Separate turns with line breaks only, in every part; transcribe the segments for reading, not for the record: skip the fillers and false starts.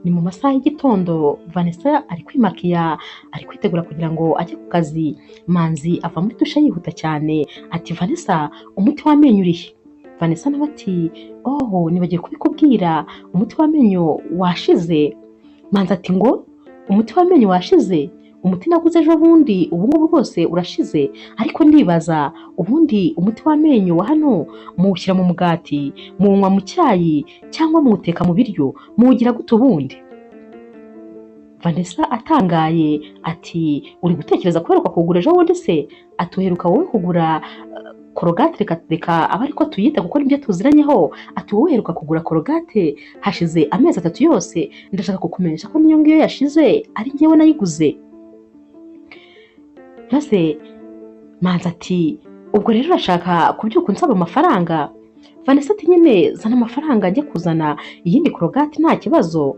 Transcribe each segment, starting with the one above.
Ni mu masaha y'igitondo, Vanessa ari kwimakiya, ari kwitegura kugira ngo ajye ku kazi. Manzi ava muri dushe yihuta cyane ati Vanessa, umuti w'amenyo urihe? Vanessa nawe ati oh, nibagiwe kubikubwira, umuti w'amenyo washize. Manzi ati ngo umuti w'amenyo washize? Umuti naguze ejo bundi ubu ngubu rwose urashize, ariko ndibaza ubundi umuti w'amenyo wa hano muwushyira mu mugati, muwunywa mu cyayi cyangwa muwuteka mu biryo, muwugira gute ubundi? Vanessa atangaye ati uri gutekereza kuheruka kugura ejo bundi se? Ati uheruka wowe kugura Colgate, reka aba ariko tuyita kuko nibyo tuziranyeho. Ati wowe uheruka kugura Colgate hashize amezi 3 yose, ndashaka kukumenyesha ko niyo ngiyo yashize ari njyewe nayiguze. Maze Manzi ati ubwo rero urashaka kubyuka unsaba amafaranga? Vanessa ati nyine zana amafaranga njye kuzana iyindi Colgate nta kibazo.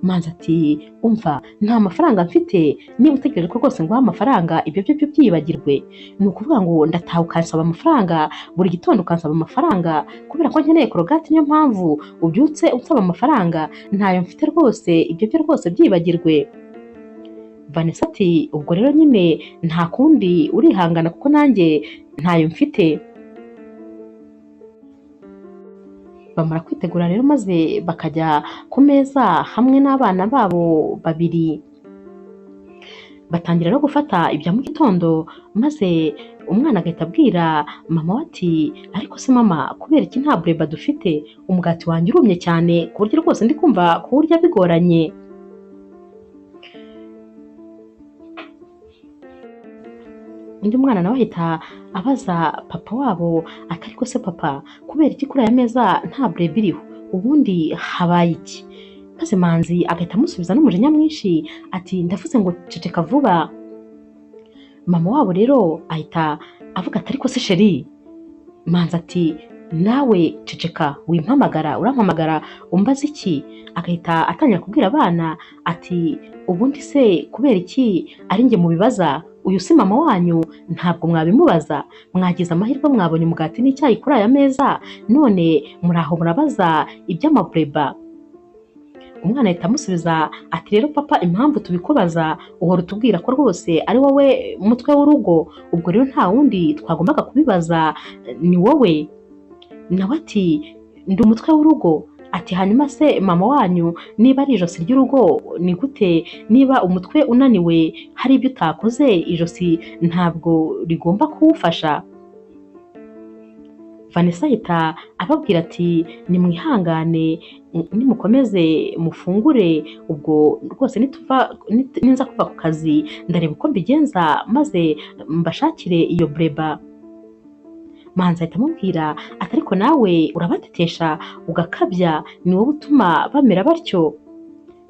Manzi ati umva nta mafaranga mfite, niba utegereje ko rwose nguha amafaranga ibyo byo byibagirwe. Ni ukuvuga ngo ndataha ukansaba amafaranga buri gitondo, ukansaba amafaranga kubera ko nkeneye Colgate, niyo mpamvu ubyutse unsaba amafaranga, ntayo mfite rwose, ibyo byo rwose byibagirwe. Vanessa ati ubwo rero nyine nta kundi urihangana kuko nanjye ntayo mfite. Bamara kwitegura rero maze bakajya ku meza hamwe n'abana babo babiri, batangira no gufata ibya mu gitondo. Maze umwana agahita abwira mama we ati ariko se mama, kubera iki nta bureba dufite? Umugati wanjye urumye cyane ku buryo rwose ndi kumva kuwurya bigoranye. Undi mwana nawe ahita abaza papa wabo ati ariko se papa, kubera iki kuri aya meza nta bureba iriho? Ubundi habaye iki? Maze Manzi agahita amusubiza n'umujinya mwinshi ati ndavuze ngo ceceka vuba. Mama wabo rero ahita avuga ati ariko se sheri. Manzi ati nawe ceceka, wimpamagara, urampamagara umbaza iki? Agahita atangira kubwira abana ati ubundi se kubera iki ari njye mubibaza? Uyu si mama wanyu, ntabwo mwabimubaza. Mwagize amahirwe mwabonye umugati n'icyayi kuri aya meza, none muraho murabaza iby'amabureba. Umwana ahita amusubiza ati rero papa, impamvu tubikubaza uhora utubwira ko rwose ari wowe mutwe w'urugo, ubwo rero nta wundi twagombaga kubibaza ni wowe. Nawe ati ndi umutwe w'urugo. Ati hanyuma se mama wanyu niba ari ijosi ry'urugo ni gute niba umutwe unaniwe hari ibyo utakoze ijosi ntabwo rigomba kuwufasha? Vanessa ahita ababwira ati nimwihangane, nimukomeze mufungure, ubwo rwose ninza kuva ku kazi ndareba uko mbigenza maze mbashakire iyo bureba. Manzi ahita amubwira ati ariko nawe urabatetesha ugakabya, ni wowe utuma bamera batyo.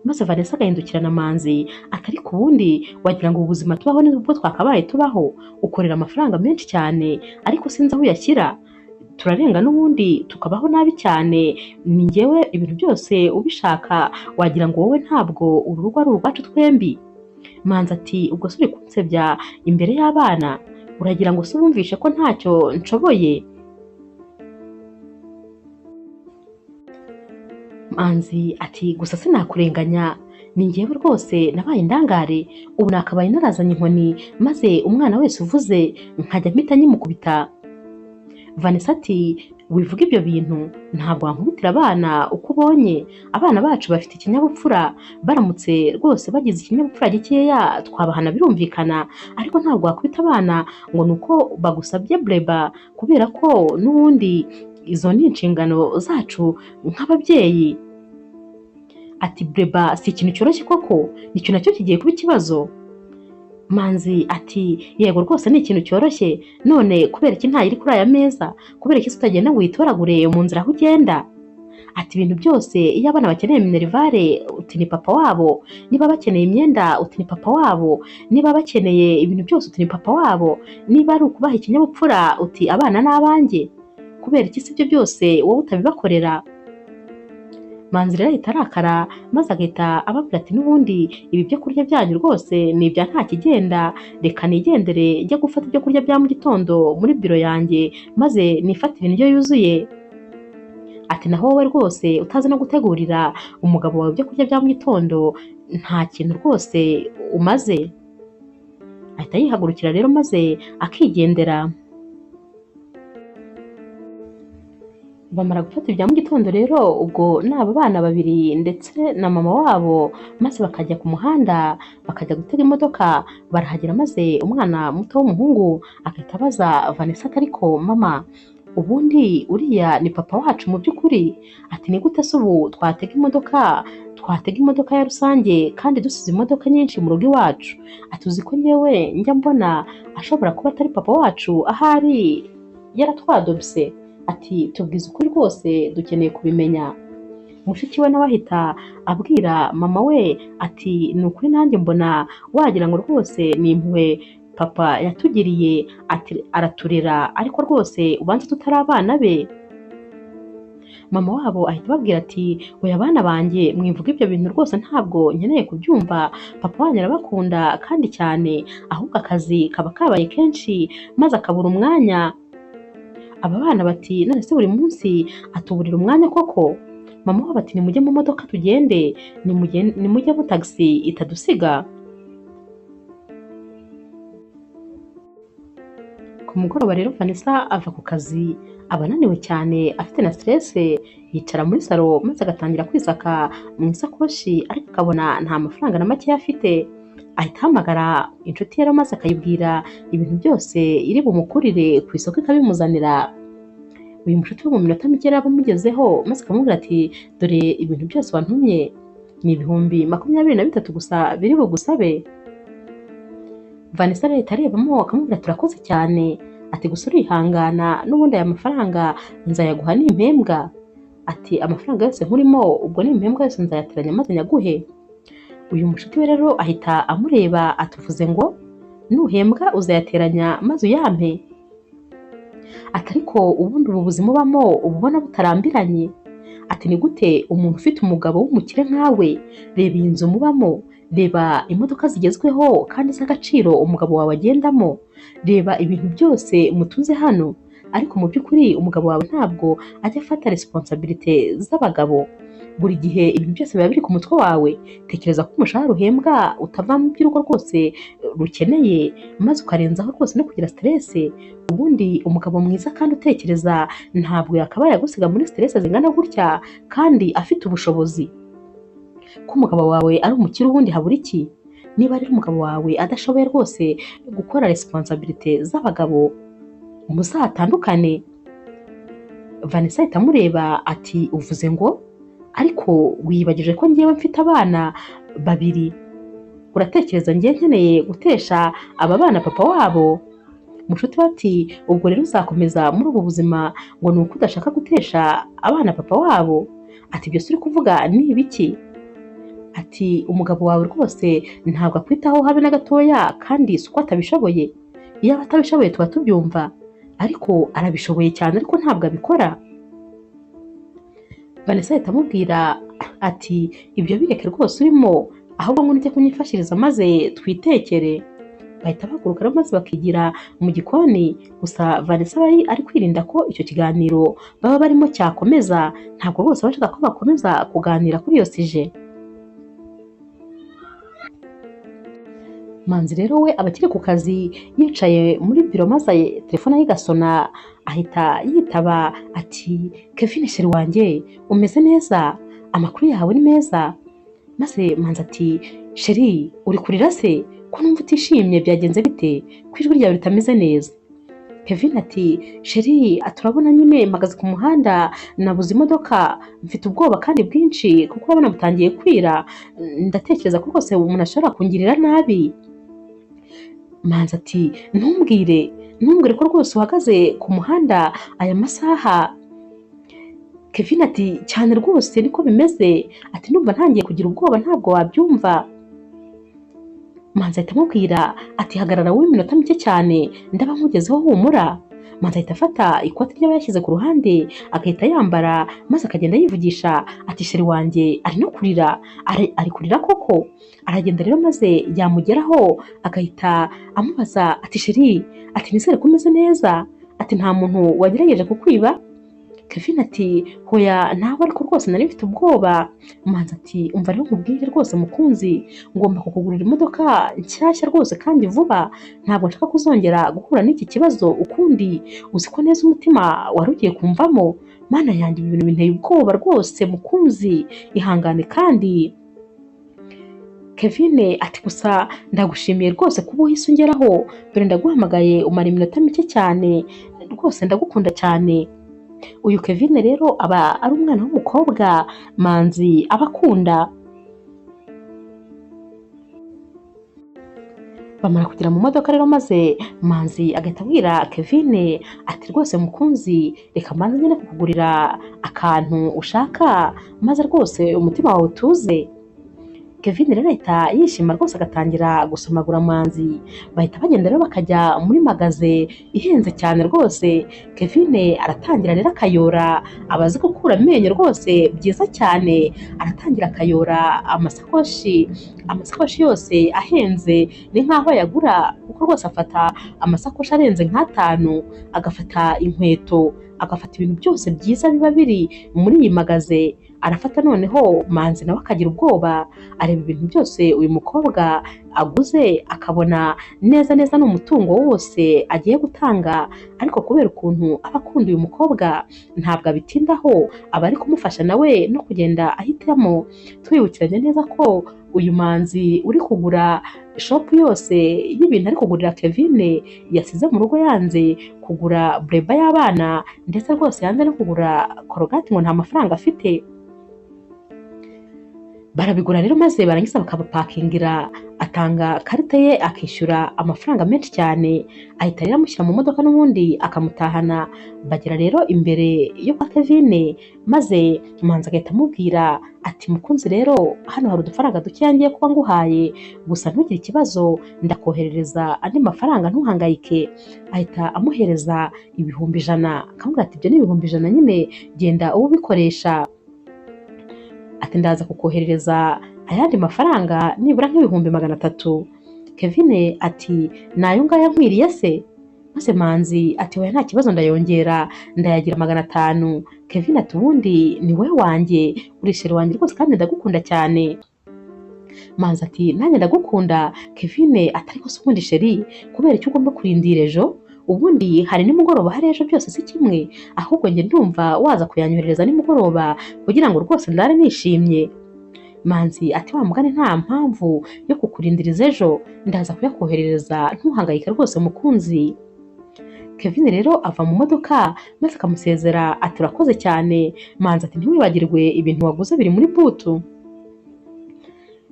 Maze Vanessa agahindukirana Manzi ati ariko ubundi wagira ngo ubuzima tubaho nibwo twakabaye tubaho, ukorera amafaranga menshi cyane ariko sinzi aho uyashyira, turarenga n'ubundi tukabaho nabi cyane, ni njyewe ibintu byose ubishaka, wagira ngo wowe ntabwo uru rugo ari urwacu twembi. Manzi ati ubwo se uri kunsebya imbere y'abana, uragira ngo se ubumvishe ko ntacyo nshoboye? Manzi ati gusa sinakurenganya, ni njyewe rwose nabaye indangare, ubu nakabaye narazanye inkoni maze umwana wese uvuze nkajya mpita nyimukubita. Vanessa ati wivuga ibyo bintu, ntabwo wankubitira abana uko ubonye, abana bacu bafite ikinyabupfura, baramutse rwose bagize ikinyabupfura gikeya twabahana birumvikana, ariko ntabwo wakubita abana ngo ni uko bagusabye bureba, kubera ko n'ubundi izo ni inshingano zacu nk'ababyeyi. Ati bureba si ikintu cyoroshye koko, nicyo nacyo kigiye kuba ikibazo. Manzi ati yego rwose ni ikintu cyoroshye, none kubera iki ntayiri kuri aya meza? Kubera iki utagenda ngo uyitoragure mu nzira aho ugenda? Ati ibintu byose iyo abana bakeneye minerivare uti ni papa wabo, niba bakeneye imyenda uti ni papa wabo, niba bakeneye ibintu byose uti ni papa wabo, niba ari ukubaha ikinyabupfura uti abana n'abanjye, kubera iki si ibyo byose wowe utabibakorera? Manzi rero ahita arakara maze agahita ababwira ati n'ubundi ibi byo kurya byanyu rwose ni ibya nta kigenda, reka nigendere njye gufata ibyo kurya bya mu gitondo muri biro yanjye maze nifatire indyo yuzuye. Ati naho wowe rwose utazi no gutegurira umugabo wawe ibyo kurya bya mu gitondo, nta kintu rwose umaze. Ahita yihagurukira rero maze akigendera. Bamara gufata ibya mu gitondo rero, ubwo ni aba bana babiri ndetse na mama wabo, maze bakajya ku muhanda bakajya gutega imodoka. Barahagera maze umwana muto w'umuhungu agahita abaza Vanessa ati ariko mama, ubundi uriya ni papa wacu mu by'ukuri? Ati ni gute se ubu twatega imodoka, twatega imodoka ya rusange kandi dusize imodoka nyinshi mu rugo iwacu? Ati uzi ko njyewe njya mbona ashobora kuba atari papa wacu, ahari yaratwadobse. Ati tubwize ukuri rwose dukeneye kubimenya. Mushiki we nawe ahita abwira mama we ati ni ukuri nanjye mbona wagira ngo rwose ni impuhwe papa yatugiriye, ati araturera ariko rwose ubanza tutari abana be. Mama wabo ahita ababwira ati oya bana banjye, mwivuga ibyo bintu rwose ntabwo nkeneye kubyumva, papa wanyu arabakunda kandi cyane, ahubwo akazi kaba kabaye kenshi maze akabura umwanya. Aba bana bati none se buri munsi atuburira umwanya koko? Mama wabo ati nimujye mu modoka tugende, nimujye mu tagisi itadusiga. Ku mugoroba rero Vanessa ava ku kazi aba ananiwe cyane afite na stress, yicara muri salo maze agatangira kwisaka mu isakoshi, ariko akabona nta mafaranga na make afite. Ahita ahamagara inshuti ye maze akayibwira ibintu byose iri bumukurire ku isoko ikabimuzanira. Uyu mushuti we mu minota mike yari amugezeho maze akamubwira ati dore ibintu byose wantumye ni 23,000 gusa biri bugusabe. Vanessa ahita arebamo akamubwira turakoze cyane, ati gusa urihangana n'ubundi aya mafaranga nzayaguha nimpembwa. Ati amafaranga yose nkurimo ubwo nimpembwa yose nzayateranya maze nyaguhe. Uyu mushuti we rero ahita amureba atuvuze ngo nuhembwa uzayateranya maze uyampe. Ati ariko ubundi ubu buzima ubamo uba ubona butarambiranye? Ati ni gute umuntu ufite umugabo w'umukire nkawe, reba iyi nzu mubamo, reba imodoka zigezweho kandi z'agaciro umugabo wawe agendamo, reba ibintu byose mutunze hano, ariko mu by'ukuri umugabo wawe ntabwo ajya afata resiponsabilite z'abagabo. Buri gihe ibintu byose biba biri ku mutwe wawe. Tekereza ko umushahara uhembwa utava mu by'urugo rwose rukeneye, maze ukarenzaho rwose no kugira stress. Ubundi umugabo mwiza kandi utekereza ntabwo yakabaye agusiga muri stress zingana gutya kandi afite ubushobozi. Ko umugabo wawe ari umukire ubundi habura iki? Niba rero umugabo wawe adashoboye rwose gukora resiponsabilite z'abagabo, muzatandukane. Vanessa ahita amureba ati uvuze ngo ariko wiyibagije ko njyewe mfite abana babiri, uratekereza njye nkeneye gutesha aba bana papa wabo? Mushuti we ati ubwo rero uzakomeza muri ubu buzima ngo ni uko udashaka gutesha abana papa wabo? Ati ibyo uri kuvuga ni ibiki? Ati umugabo wawe rwose ntabwo akwitaho habe na gatoya, kandi si uko atabishoboye, iyo aba atabishoboye tuba tubyumva, ariko arabishoboye cyane ariko ntabwo abikora. Vanessa ahita amubwira ati ibyo bireke rwose urimo, ahubwo ngo ujye kunyifashiriza maze twitekere. Bahita bahaguruka maze bakigira mu gikoni. Gusa Vanessa aba ari kwirinda ko icyo kiganiro baba barimo cyakomeza, ntabwo rwose bashaka ko bakomeza kuganira kuri iyo sije. Manzi rero we aba akiri ku kazi yicaye muri biro maze telefone ye igasona, ahita yitaba ati Kevin sheri wanjye umeze neza, amakuru yawe ni meza. Maze Manzi ati sheri uri kurira se ko numva utishimye, byagenze bite ko ijwi ryawe ritameze neza? Kevin ati sheri turabona nyine mpagaze ku muhanda nabuze imodoka, mfite ubwoba kandi bwinshi kuko urabona butangiye kwira, ndatekereza ko rwose umuntu ashobora kungirira nabi. Manzi ati ntumbwire, ntumbwire ko rwose uhagaze ku muhanda aya masaha. Kevin ati cyane rwose niko bimeze, ati numva ntangiye kugira ubwoba ntabwo wabyumva. Manzi ahita amubwira ati hagarara wowe iminota mike cyane ndaba nkugezeho humura. Manzi ahita afata ikoti ry'aba yashyize ku ruhande agahita yambara maze akagenda yivugisha ati sheri wanjye ari no kurira, ari kurira koko. Aragenda rero maze yamugeraho agahita amubaza ati sheri, ati nizere ko umeze neza, ati nta muntu wagerageje kukwiba. Kevin ati hoya ntawe ariko rwose nari mfite ubwoba. Manzi ati umva rero nkubwire rwose mukunzi, ngomba kukugurira imodoka nshyashya rwose kandi vuba, ntabwo nshaka kuzongera guhura n'iki kibazo ukundi, uzi ko neza umutima wari ugiye kumvamo, Mana yanjye ibi bintu binteye ubwoba rwose mukunzi, ihangane kandi. Kevin ati gusa ndagushimiye rwose kuba uhise ungeraho, dore ndaguhamagaye umara iminota mike cyane, rwose ndagukunda cyane. Uyu Kevin rero aba ari umwana w'umukobwa Manzi aba akunda. Bamara kugera mu modoka rero maze Manzi agahita abwira Kevin ati rwose mukunzi, reka mbanze ngende kukugurira akantu ushaka maze rwose umutima wawe utuze. Kevin rero ahita yishima rwose agatangira gusomagura Manzi, bahita bagenda rero bakajya muri magaze ihenze cyane rwose. Kevin aratangira rero akayora, aba azi gukura amenyo rwose byiza cyane, aratangira akayora amasakoshi, amasakoshi yose ahenze ni nkaho ayagura, kuko rwose afata amasakoshi arenze nk'atanu, agafata inkweto, agafata ibintu byose byiza biba biri muri iyi magaze. Arafata noneho Manzi nawe akagira ubwoba, areba ibintu byose uyu mukobwa aguze akabona neza neza n'umutungo wose agiye gutanga, ariko kubera ukuntu aba akunda uyu mukobwa ntabwo abitindaho, aba ari kumufasha nawe no kugenda ahitamo. Twibukiranye neza ko uyu Manzi uri kugura shopu yose y'ibintu ari kugurira Kevin yasize mu rugo, yanze kugura bureba y'abana ndetse rwose yanze no kugura korogati ngo nta mafaranga afite. Barabigura rero maze barangiza bakabapakingira, atanga karita ye akishyura amafaranga menshi cyane, ahita rero amushyira mu modoka n'ubundi akamutahana. Bagera rero imbere yo kwa Kevin maze Manzi agahita amubwira ati mukunzi rero hano hari udufaranga dukeya ngiye kuba nguhaye, gusa ntugire ikibazo ndakoherereza andi mafaranga ntuhangayike. Ahita amuhereza 100,000, akamubwira ati ibyo ni 100,000 nyine genda ube ubikoresha, ati ndaza kukoherereza ayandi mafaranga nibura nk'300,000. Kevin ati nayo ngaya nkwiriye se? Maze Manzi ati oya nta kibazo ndayongera ndayagira 500. Kevin ati ubundi ni wowe wanjye, uri sheri wanjye rwose kandi ndagukunda cyane. Manzi ati nanjye ndagukunda. Kevin ati ariko se ubundi sheri kubera icyo ugomba kurindira ejo? Ubundi hari nimugoroba, hari ejo byose si kimwe, ahubwo njye ndumva waza kuyanyoherereza nimugoroba kugira ngo rwose ndare nishimye. Manzi ati wa mugani nta mpamvu yo kukurindiriza ejo, ndaza kuyakoherereza ntuhangayike rwose mukunzi. Kevin rero ava mu modoka maze akamusezera ati urakoze cyane. Manzi ati ntiwibagirwe ibintu waguze biri muri butu.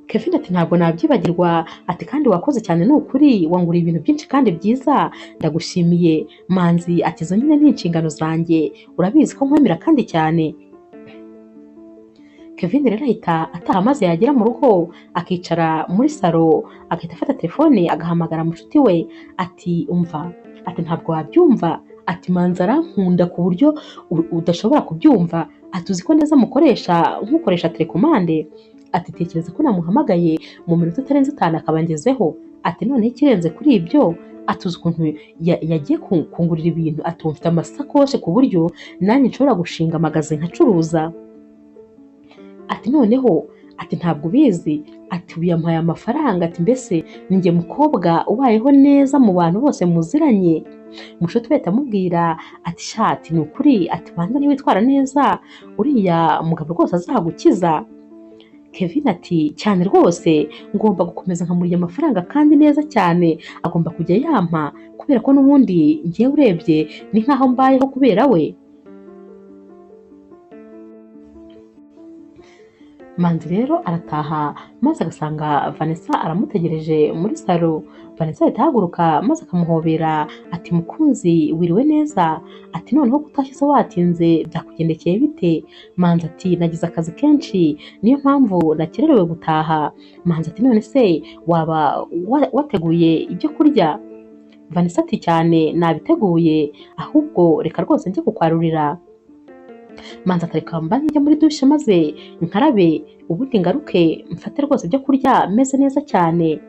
Kevin ati ntabwo nabyibagirwa, ati kandi wakoze cyane ni ukuri, wanguriye ibintu byinshi kandi byiza ndagushimiye. Manzi ati izo nyine ni inshingano zanjye, urabizi ko nkwemera kandi cyane. Kevin rero ahita ataha maze yagera mu rugo akicara muri salo, agahita afata telefone agahamagara mushuti we ati umva, ati ntabwo wabyumva, ati Manzi arankunda ku buryo udashobora kubyumva, ati uzi ko neza mukoresha nkukoresha telekomande, ati tekereza ko namuhamagaye mu minota itarenze 5 akabangezeho, ati noneho ikirenze kuri ibyo ati uzi ukuntu yagiye kungurira ibintu, ati mfite amasakoshi ku buryo nanjye nshobora gushinga amagaze nkacuruza, ati noneho ati ntabwo ubizi, ati ubu yampaye amafaranga, ati mbese ni njye mukobwa ubayeho neza mu bantu bose muziranye. Mushuti we ahita amubwira ati shati ni ukuri, ati banza niwitwara neza uriya mugabo rwose azagukiza. Kevin ati cyane rwose ngomba gukomeza nkamurya amafaranga kandi neza cyane, agomba kujya yampa kubera ko n'ubundi ngiye urebye ni nkaho mbayeho kubera we. Manzi rero arataha maze agasanga Vanessa aramutegereje muri salo. Vanessa ahita ahaguruka maze akamuhobera ati mukunzi wiriwe neza, ati noneho kutashye se watinze byakugendekeye bite? Manzi ati nagize akazi kenshi niyo mpamvu nakererewe gutaha. Manzi ati none se waba wateguye ibyo kurya? Vanessa ati cyane nabiteguye, ahubwo reka rwose njye kukwarurira. Manzi ati reka mbanze njye muri dushe maze nkarabe ubundi ngaruke mfate rwose ibyo kurya meze neza cyane.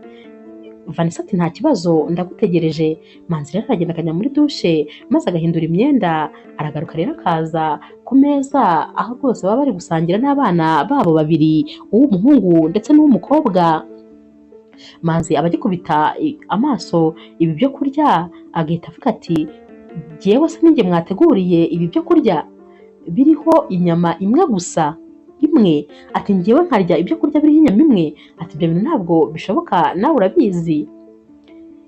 Vanessa ati nta kibazo ndagutegereje. Manzi rero aragenda akajya muri dushe maze agahindura imyenda, aragaruka rero akaza Ku meza aho rwose baba bari gusangira n'abana babo babiri, uw'umuhungu ndetse n'uw'umukobwa. Manzi aba agikubita amaso ibi byo kurya agahita avuga ati jyewe se ninjye mwateguriye ibi byo kurya biriho inyama imwe gusa imwe, ati njyewe nkarya ibyo kurya biriho inyama imwe, ati ibyo bintu ntabwo bishoboka nawe urabizi.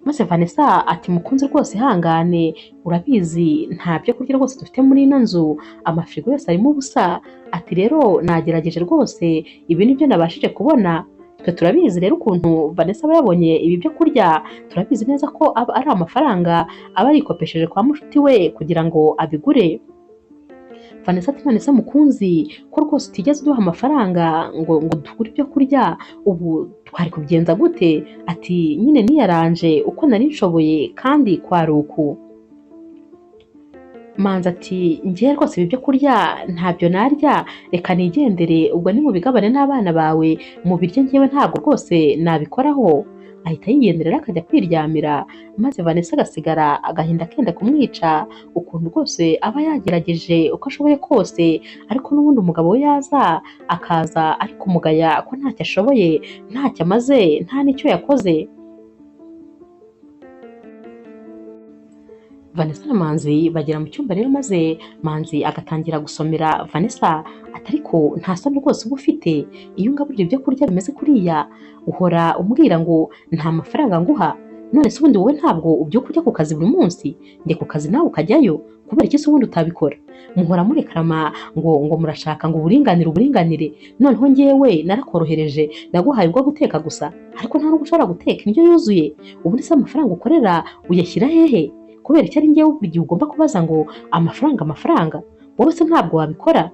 Maze Vanessa ati mukunzi rwose ihangane, urabizi nta byo kurya rwose dufite muri ino nzu, amafirigo yose arimo ubusa, ati rero nagerageje rwose ibi nibyo nabashije kubona. Twe turabizi rero ukuntu Vanessa aba yabonye ibi byo kurya, turabizi neza ko aba ari amafaranga aba yikopesheje kwa mushuti we kugira ngo abigure. Vanessa ati none se mukunzi ko rwose utigeze uduha amafaranga ngo tugure ibyo kurya, ubu twari kubigenza gute? Ati nyine niyaranje uko nari nshoboye kandi kwari uku. Manzi ati njye rwose ibi byo kurya ntabyo narya, reka nigendere, ubwo nimubigabane n'abana bawe mubirye, njyewe ntabwo rwose nabikoraho. Ahita yigendera akajya kwiryamira, maze Vanessa agasigara agahinda kenda kumwica, ukuntu rwose aba yagerageje uko ashoboye kose, ariko n'ubundi umugabo we yaza akaza ari kumugaya ko ntacyo ashoboye, ntacyo amaze, nta n'icyo yakoze. Vanessa na Manzi bagera mu cyumba rero, maze Manzi agatangira gusomera Vanessa ati ariko nta soni rwose uba ufite, iyo ungaburira ibyo kurya bimeze kuriya uhora umbwira ngo nta mafaranga nguha, none se ubundi wowe ntabwo ubyuka ujya ku kazi buri munsi, njye ku kazi nawe ukajyayo, kubera iki se ubundi utabikora? Muhora murekarama ngo murashaka ngo uburinganire uburinganire, noneho njyewe narakorohereje naguhaye ubwo guteka gusa, ariko nta nubwo ushobora guteka indyo yuzuye, ubundi se amafaranga ukorera uyashyira hehe? Kubera icyo ari njyewe buri gihe ugomba kubaza ngo amafaranga amafaranga, wowe se ntabwo wabikora?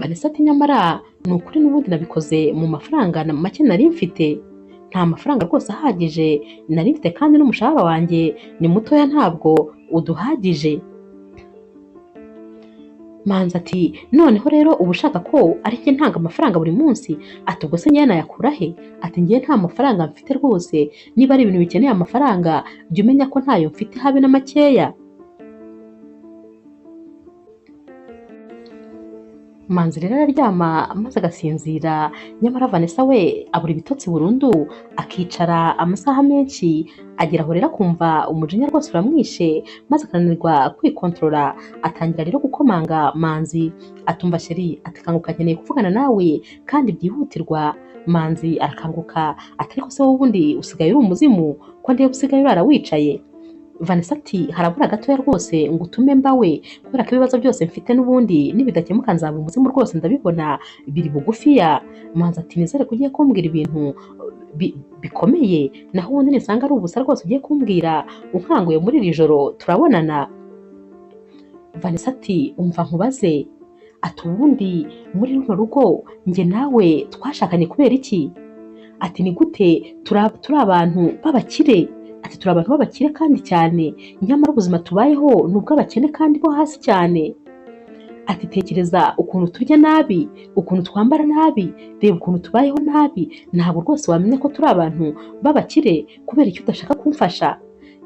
Vanessa ati nyamara ni ukuri n'ubundi nabikoze mu mafaranga na make nari mfite, nta mafaranga rwose ahagije nari mfite, kandi n'umushahara wanjye ni mutoya ntabwo uduhagije. Manzi ati noneho rero uba ushaka ko ari njye ntanga amafaranga buri munsi, ati ubwo se njyewe nayakura he? Ati njyewe nta mafaranga mfite rwose, niba ari ibintu bikeneye amafaranga jya umenya ko ntayo mfite habe na makeya. Manzi rero araryama maze agasinzira, nyamara Vanessa we abura ibitotsi burundu, akicara amasaha menshi, agera aho rero akumva umujinya rwose uramwishe, maze akananirwa kwikontorora, atangira rero gukomanga Manzi, atumva sheri, ati kanguka nkeneye kuvugana nawe kandi byihutirwa. Manzi arakanguka ati ariko se wowe ubundi usigaye uri umuzimu ko ndeba usigaye urara wicaye? Vanessa ati harabura gatoya rwose ngo utume mbawe, kubera ko ibibazo byose mfite n'ubundi nibidakemuka nzaba umuzimu rwose ndabibona biri bugufiya. Manzi ati nizere ko ugiye kumbwira ibintu bikomeye, naho ubundi nisanga ari ubusa rwose ugiye kumbwira unkanguye muri iri joro turabonana. Vanessa ati umva nkubaze, ati ubundi muri runo rugo njye nawe twashakanye kubera iki? Ati ni gute turi abantu b'abakire, ati turi abantu b'abakire kandi cyane, nyamara ubuzima tubayeho ni ubw'abakene kandi bo hasi cyane. Ati tekereza ukuntu turya nabi, ukuntu twambara nabi, reba ukuntu tubayeho nabi, ntabwo rwose wamenya ko turi abantu b'abakire kubera icyo udashaka kumfasha.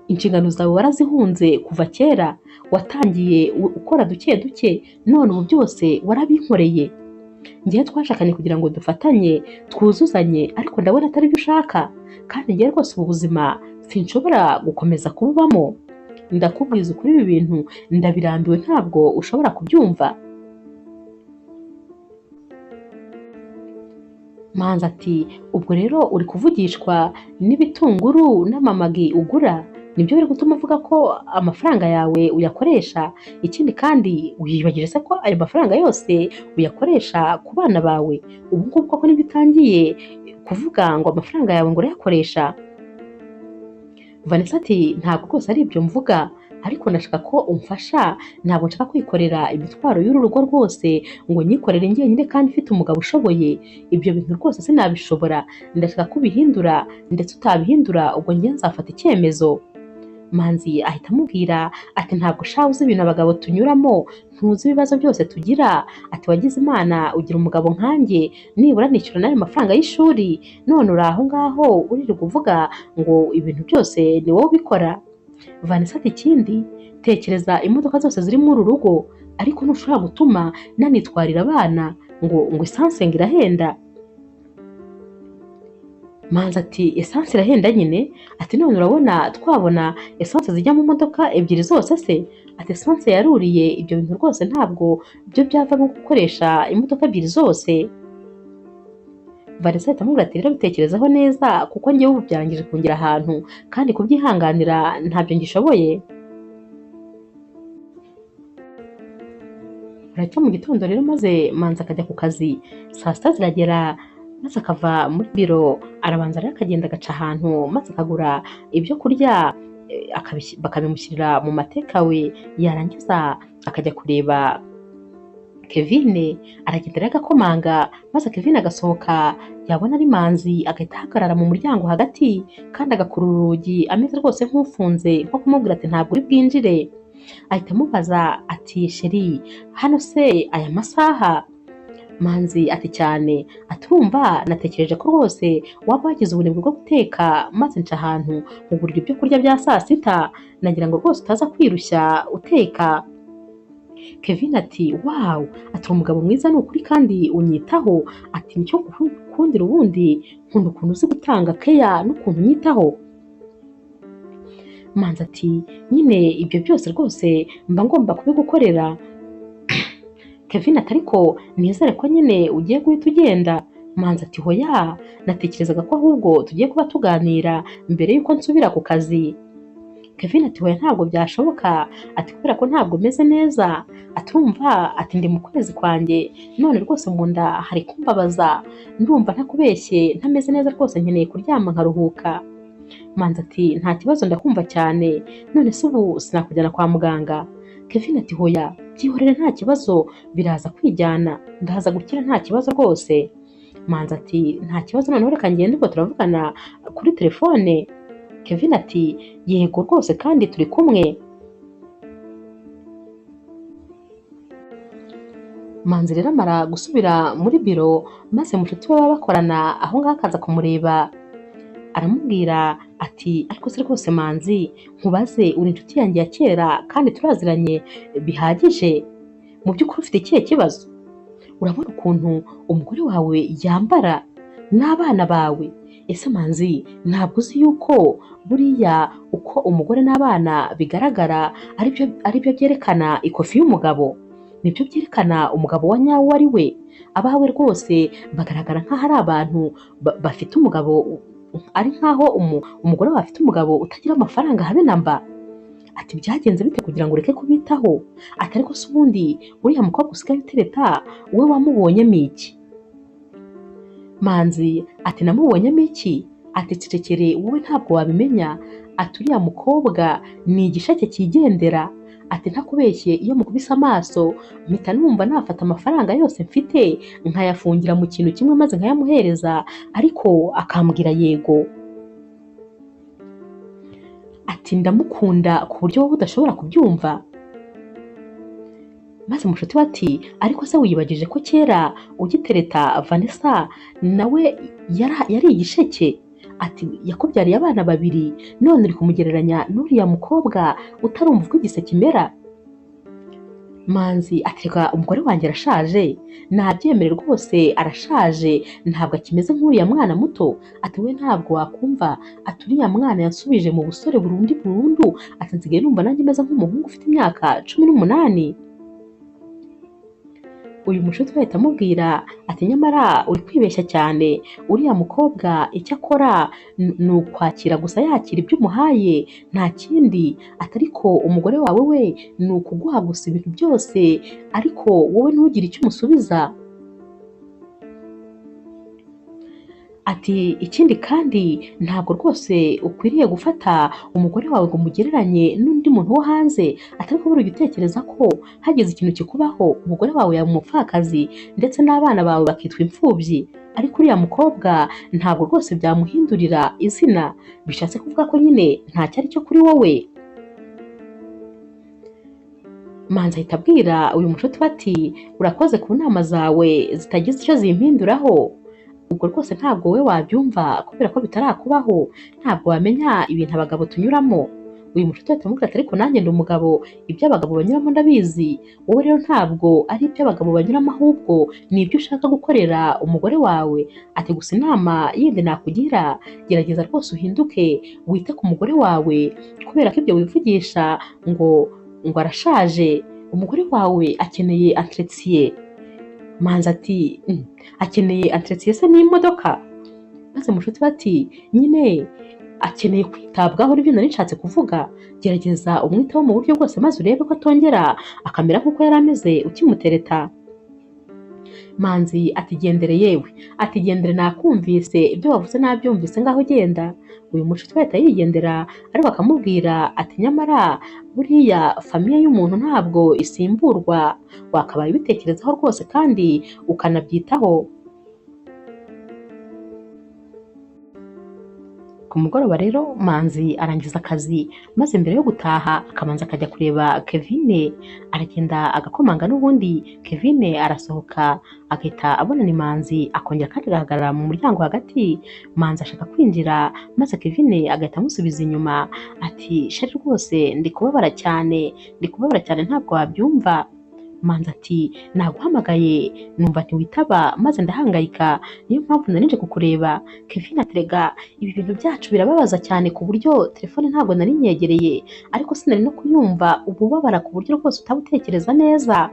Inshingano zawe warazihunze kuva kera, watangiye ukora duke duke, none ubu byose warabinkoreye. Njyewe twashakanye kugira ngo dufatanye twuzuzanye, ariko ndabona atari byo ushaka, kandi njyewe rwose ubu buzima sinshobora gukomeza kububamo. Ndakubwiza ukuri ibi bintu ndabirambiwe, ntabwo ushobora kubyumva. Manzi ati ubwo rero uri kuvugishwa n'ibitunguru n'amamagi ugura, nibyo biri gutuma uvuga ko amafaranga yawe uyakoresha. Ikindi kandi wiyibagije se ko ayo mafaranga yose uyakoresha ku bana bawe, ubu ngubu koko nibyo utangiye kuvuga ngo amafaranga yawe ngo urayakoresha? Vanessa ati ntabwo rwose ari ibyo mvuga, ariko ndashaka ko umfasha, ntabwo nshaka kwikorera imitwaro y'uru rugo rwose ngo nyikorere njyenyine kandi mfite umugabo ushoboye, ibyo bintu rwose sinabishobora, ndashaka ko ubihindura, ndetse utabihindura ubwo njye nzafata icyemezo. Manzi ahita amubwira ati ntabwo sha uzi ibintu abagabo tunyuramo, ntuzi ibibazo byose tugira, ati wagize Imana ugira umugabo nkanjye, nibura nishyura n'ayo mafaranga y'ishuri, none uri aho ngaho uririrwa uvuga ngo ibintu byose ni wowe ubikora. Vanessa ati ikindi Tekereza imodoka zose ziri muri uru rugo, ariko ntushobora gutuma nanitwarira abana ngo esanse ngo irahenda. Manzi ati esanse irahenda nyine, ati none urabona twabona esanse zijya mu modoka ebyiri zose se? Ati esanse yaruriye, ibyo bintu rwose ntabwo byo byavamo gukoresha imodoka ebyiri zose. Vanessa ahita amubwira ati rero bitekerezaho neza kuko njyewe ubu byarangije kungera ahantu kandi kubyihanganira ntabyo ngishoboye. Buracya mu gitondo rero maze Manzi akajya ku kazi, saa sita ziragera maze akava muri biro, arabanza rero akagenda agaca ahantu maze akagura ibyo kurya bakabimushyirira mu matekawe, yarangiza akajya kureba Kevine. Aragenda rero agakomanga maze Kevine agasohoka, yabona ari Manzi agahita ahagarara mu muryango hagati kandi agakurura urugi ameze rwose nk'ufunze, nko kumubwira ati ntabwo uri bwinjire. Ahita amubaza ati sheri hano se aya masaha? Manzi ati cyane, atumva natekereje ko rwose waba wagize ubunebwe bwo guteka maze nca ahantu nkugurira ibyo kurya bya saa sita, nagira ngo rwose utaza kwirushya uteka. Kevin ati wow, ati umugabo mwiza ni ukuri kandi unyitaho, ati nicyo ngukundira ubundi nkunda ukuntu uzi gutanga keya n'ukuntu unyitaho. Manzi ati nyine ibyo byose rwose mba ngomba kubigukorera. Kevin ati ariko nizere ko nyine ugiye guhita ugenda. Manzi ati hoya, natekerezaga ko ahubwo tugiye kuba tuganira mbere y'uko nsubira ku kazi. Kevin ati hoya ntabwo byashoboka, ati kubera ko ntabwo meze neza, atumva ati ndi mu kwezi kwanjye none rwose mu nda hari kumbabaza, ndumva ntakubeshye ntameze neza rwose nkeneye kuryama nkaruhuka. Manzi ati nta kibazo ndakumva cyane, none se ubu sinakujyana kwa muganga? Kevin ati hoya byihorere nta kibazo biraza kwijyana, ndaza gukira nta kibazo rwose. Manzi ati nta kibazo noneho reka ngende ubwo turavugana kuri telefone. Kevin ati yego rwose kandi turi kumwe. Manzi rero amara gusubira muri biro maze mushuti we baba bakorana aho ngaho akaza kumureba, aramubwira ati ariko se rwose Manzi nkubaze, uri inshuti yanjye ya kera kandi turaziranye bihagije, mu by'ukuri ufite ikihe kibazo? Urabona ukuntu umugore wawe yambara n'abana bawe? Ese Manzi ntabwo uzi yuko buriya uko umugore n'abana bigaragara aribyo byerekana ikofi y'umugabo, nibyo byerekana umugabo wa nyawo ari we? Abawe rwose bagaragara nk'aho ari abantu bafite umugabo, ari nk'aho umugore wawe afite umugabo utagira amafaranga habe na mba. Ati byagenze bite kugira ngo ureke kubitaho? Ati ariko se ubundi uriya mukobwa usigaye utereta we wamubonyemo iki? Manzi ati namubonyemo iki? Ati cecekere wowe ntabwo wabimenya, ati uriya mukobwa ni igisheke cyigendera, ati ntakubeshye iyo mukubise amaso mpita numva nafata amafaranga yose mfite nkayafungira mu kintu kimwe maze nkayamuhereza, ariko akambwira yego. Ati ndamukunda ku buryo wowe udashobora kubyumva. Maze mushuti we ati ariko se wiyibagije ko kera ugitereta Vanessa nawe yari igisheke? Ati yakubyariye abana babiri none uri kumugereranya n'uriya mukobwa utarumva uko igiseke kimera. Manzi ati reka umugore wanjye arashaje, nabyemere rwose arashaje, ntabwo akimeze nk'uriya mwana muto. Ati we ntabwo wakumva, ati uriya mwana yansubije mu busore burundu burundu, ati nsigaye numva nanjye meze nk'umuhungu ufite imyaka 18. Uyu mushuti we ahita amubwira ati nyamara uri kwibeshya cyane, uriya mukobwa icyo akora ni ukwakira gusa, yakira ibyo umuhaye nta kindi, ati ariko umugore wawe we ni ukuguha gusa ibintu byose, ariko wowe ntugire icyo umusubiza. Ati ikindi kandi ntabwo rwose ukwiriye gufata umugore wawe ngo umugereranye n'undi muntu wo hanze, ati ariko buriya utekereza ko hagize ikintu kikubaho umugore wawe yaba umupfakazi ndetse n'abana bawe bakitwa imfubyi, ariko uriya mukobwa ntabwo rwose byamuhindurira izina, bishatse kuvuga ko nyine ntacyo ari cyo kuri wowe. Manzi ahita abwira uyu mushuti we ati urakoze ku nama zawe zitagize icyo zimpinduraho, ubwo rwose ntabwo wowe wabyumva kubera ko bitarakubaho, ntabwo wamenya ibintu abagabo tunyuramo, Uyu mushuti ahita amubwira ati ariko nanjye ndi umugabo, ibyo abagabo banyuramo ndabizi, wowe rero ntabwo ari ibyo abagabo banyuramo ahubwo ni ibyo ushaka gukorera umugore wawe. Ati gusa inama yindi nakugira, gerageza rwose uhinduke wite ku mugore wawe, kubera ko ibyo wivugisha ngo arashaje, umugore wawe akeneye entretien. Manzi ati akeneye entretien se n'imodoka? Maze mushuti we ati nyine akeneye kwitabwaho, nibyo nari nshatse kuvuga, gerageza umwiteho mu buryo bwose maze urebe ko atongera akamera nk'uko yari ameze ukimutereta. Manzi ati gendere yewe, ati gendere nakumvise, ibyo wavuze nabyumvise, ngaho genda. Uyu mushuti we ahita yigendera, ariko akamubwira ati nyamara buriya famiye y'umuntu ntabwo isimburwa, wakabaye ubitekerezaho rwose kandi ukanabyitaho. Ku mugoroba rero Manzi arangiza akazi, maze mbere yo gutaha akabanza akajya kureba Kevine. Aragenda agakomanga n'ubundi Kevine arasohoka agahita abona ni Manzi, akongera kandi agahagarara mu muryango hagati. Manzi ashaka kwinjira maze Kevine agahita amusubiza inyuma ati shari rwose ndi kubabara cyane, ndi kubabara cyane ntabwo wabyumva. Manzi ati naguhamagaye numva ntiwitaba maze ndahangayika, niyo mpamvu nari nje kukureba. Kevin ati rega ibi bintu byacu birababaza cyane ku buryo telefone ntabwo nari nyegereye, ariko sinari no kuyumva, ububabara ku buryo rwose utabutekereza neza.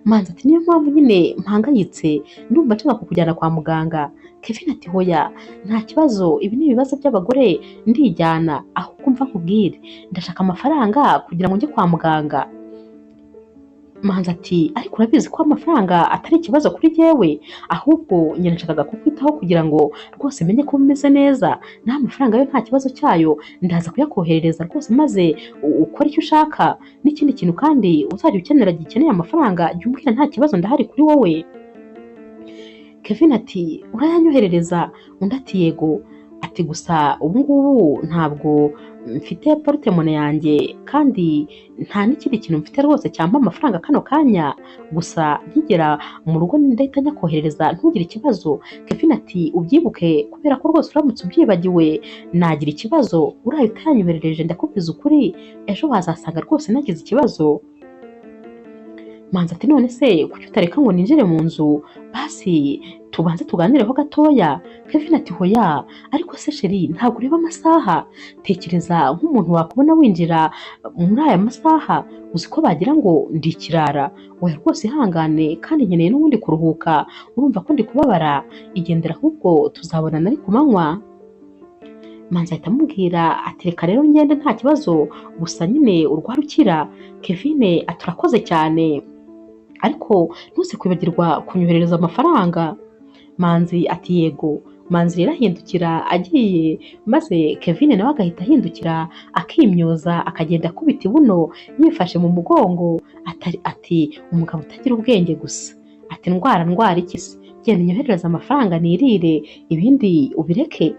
Manzi ati niyo mpamvu nyine mpangayitse, ndumva nshaka kukujyana kwa muganga. Kevin ati hoya nta kibazo, ibi ni ibibazo by'abagore, ndijyana, aho kumva nkubwire ndashaka amafaranga kugira ngo njye kwa muganga. Manzi ati ariko urabizi ko amafaranga atari ikibazo kuri jyewe, ahubwo njye nashakaga kukwitaho kugira ngo rwose menye ko umeze neza, naho amafaranga yo nta kibazo cyayo, ndaza kuyakoherereza rwose maze ukore icyo ushaka. N'ikindi kintu kandi uzajya ukenera gikeneye amafaranga jya umbwira, nta kibazo ndahari kuri wowe. Kevin ati urayanyoherereza? Undi ati yego. Ati gusa ubu ngubu ntabwo mfite portemone yanjye kandi nta n'ikindi kintu mfite rwose cyampa amafaranga kano kanya, gusa nkigera mu rugo ndahita nyakoherereza ntugire ikibazo. Kevin ati ubyibuke kubera ko rwose uramutse ubyibagiwe nagira ikibazo, uraye utayanyoherereje ndakubwiza ukuri ejo wazasanga rwose nagize ikibazo. Manzi ati none se kuki utareka ngo ninjire mu nzu basi tubanze tuganireho gatoya? Kevin ati hoya, ariko se sheri ntabwo ureba amasaha? Tekereza nk'umuntu wakubona winjira muri aya masaha, uzi ko bagira ngo ndi ikirara. Oya rwose ihangane kandi nkeneye n'ubundi kuruhuka, urumva ko ndi kubabara, igendera ahubwo tuzabonana ari ku manywa. Manzi ahita amubwira ati reka rero ngende nta kibazo, gusa nyine urwara ukira. Kevin ati urakoze cyane, ariko ntuze kwibagirwa kunyoherereza amafaranga. Manzi ati yego. Manzi rero ahindukira agiye, maze Kevin nawe agahita ahindukira akimyoza akagenda akubita ibuno yifashe mu mugongo ati umugabo utagira ubwenge gusa, ati ndwara ndwara iki se, genda unyoherereze amafaranga nirire ibindi ubireke.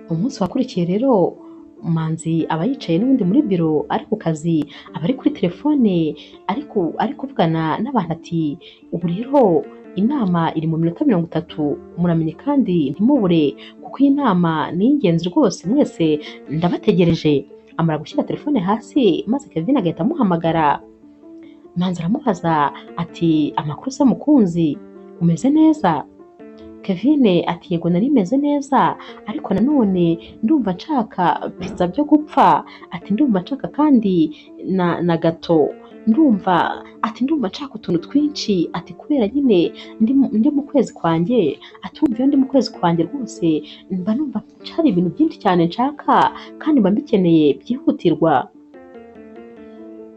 Umunsi wakurikiye rero Manzi aba yicaye n'ubundi muri biro ari ku kazi, aba ari kuri telefone ariko ari kuvugana n'abantu ati ubu rero inama iri mu minota 30, muramenye kandi ntimubure kuko iyi nama ni ingenzi rwose mwese ndabategereje. Amara gushyira telefone hasi maze Kevin agahita amuhamagara. Manzi aramubaza ati amakuru se mukunzi, umeze neza? Kevin ati yego nari meze neza, ariko nanone ndumva nshaka pizza byo gupfa, ati ndumva nshaka kandi na gato, ndumva ati ndumva nshaka utuntu twinshi, ati kubera nyine ndi mu kwezi kwanjye, ati umva iyo ndi mu kwezi kwanjye rwose mba numva hari ibintu byinshi cyane nshaka kandi mba mbikeneye byihutirwa.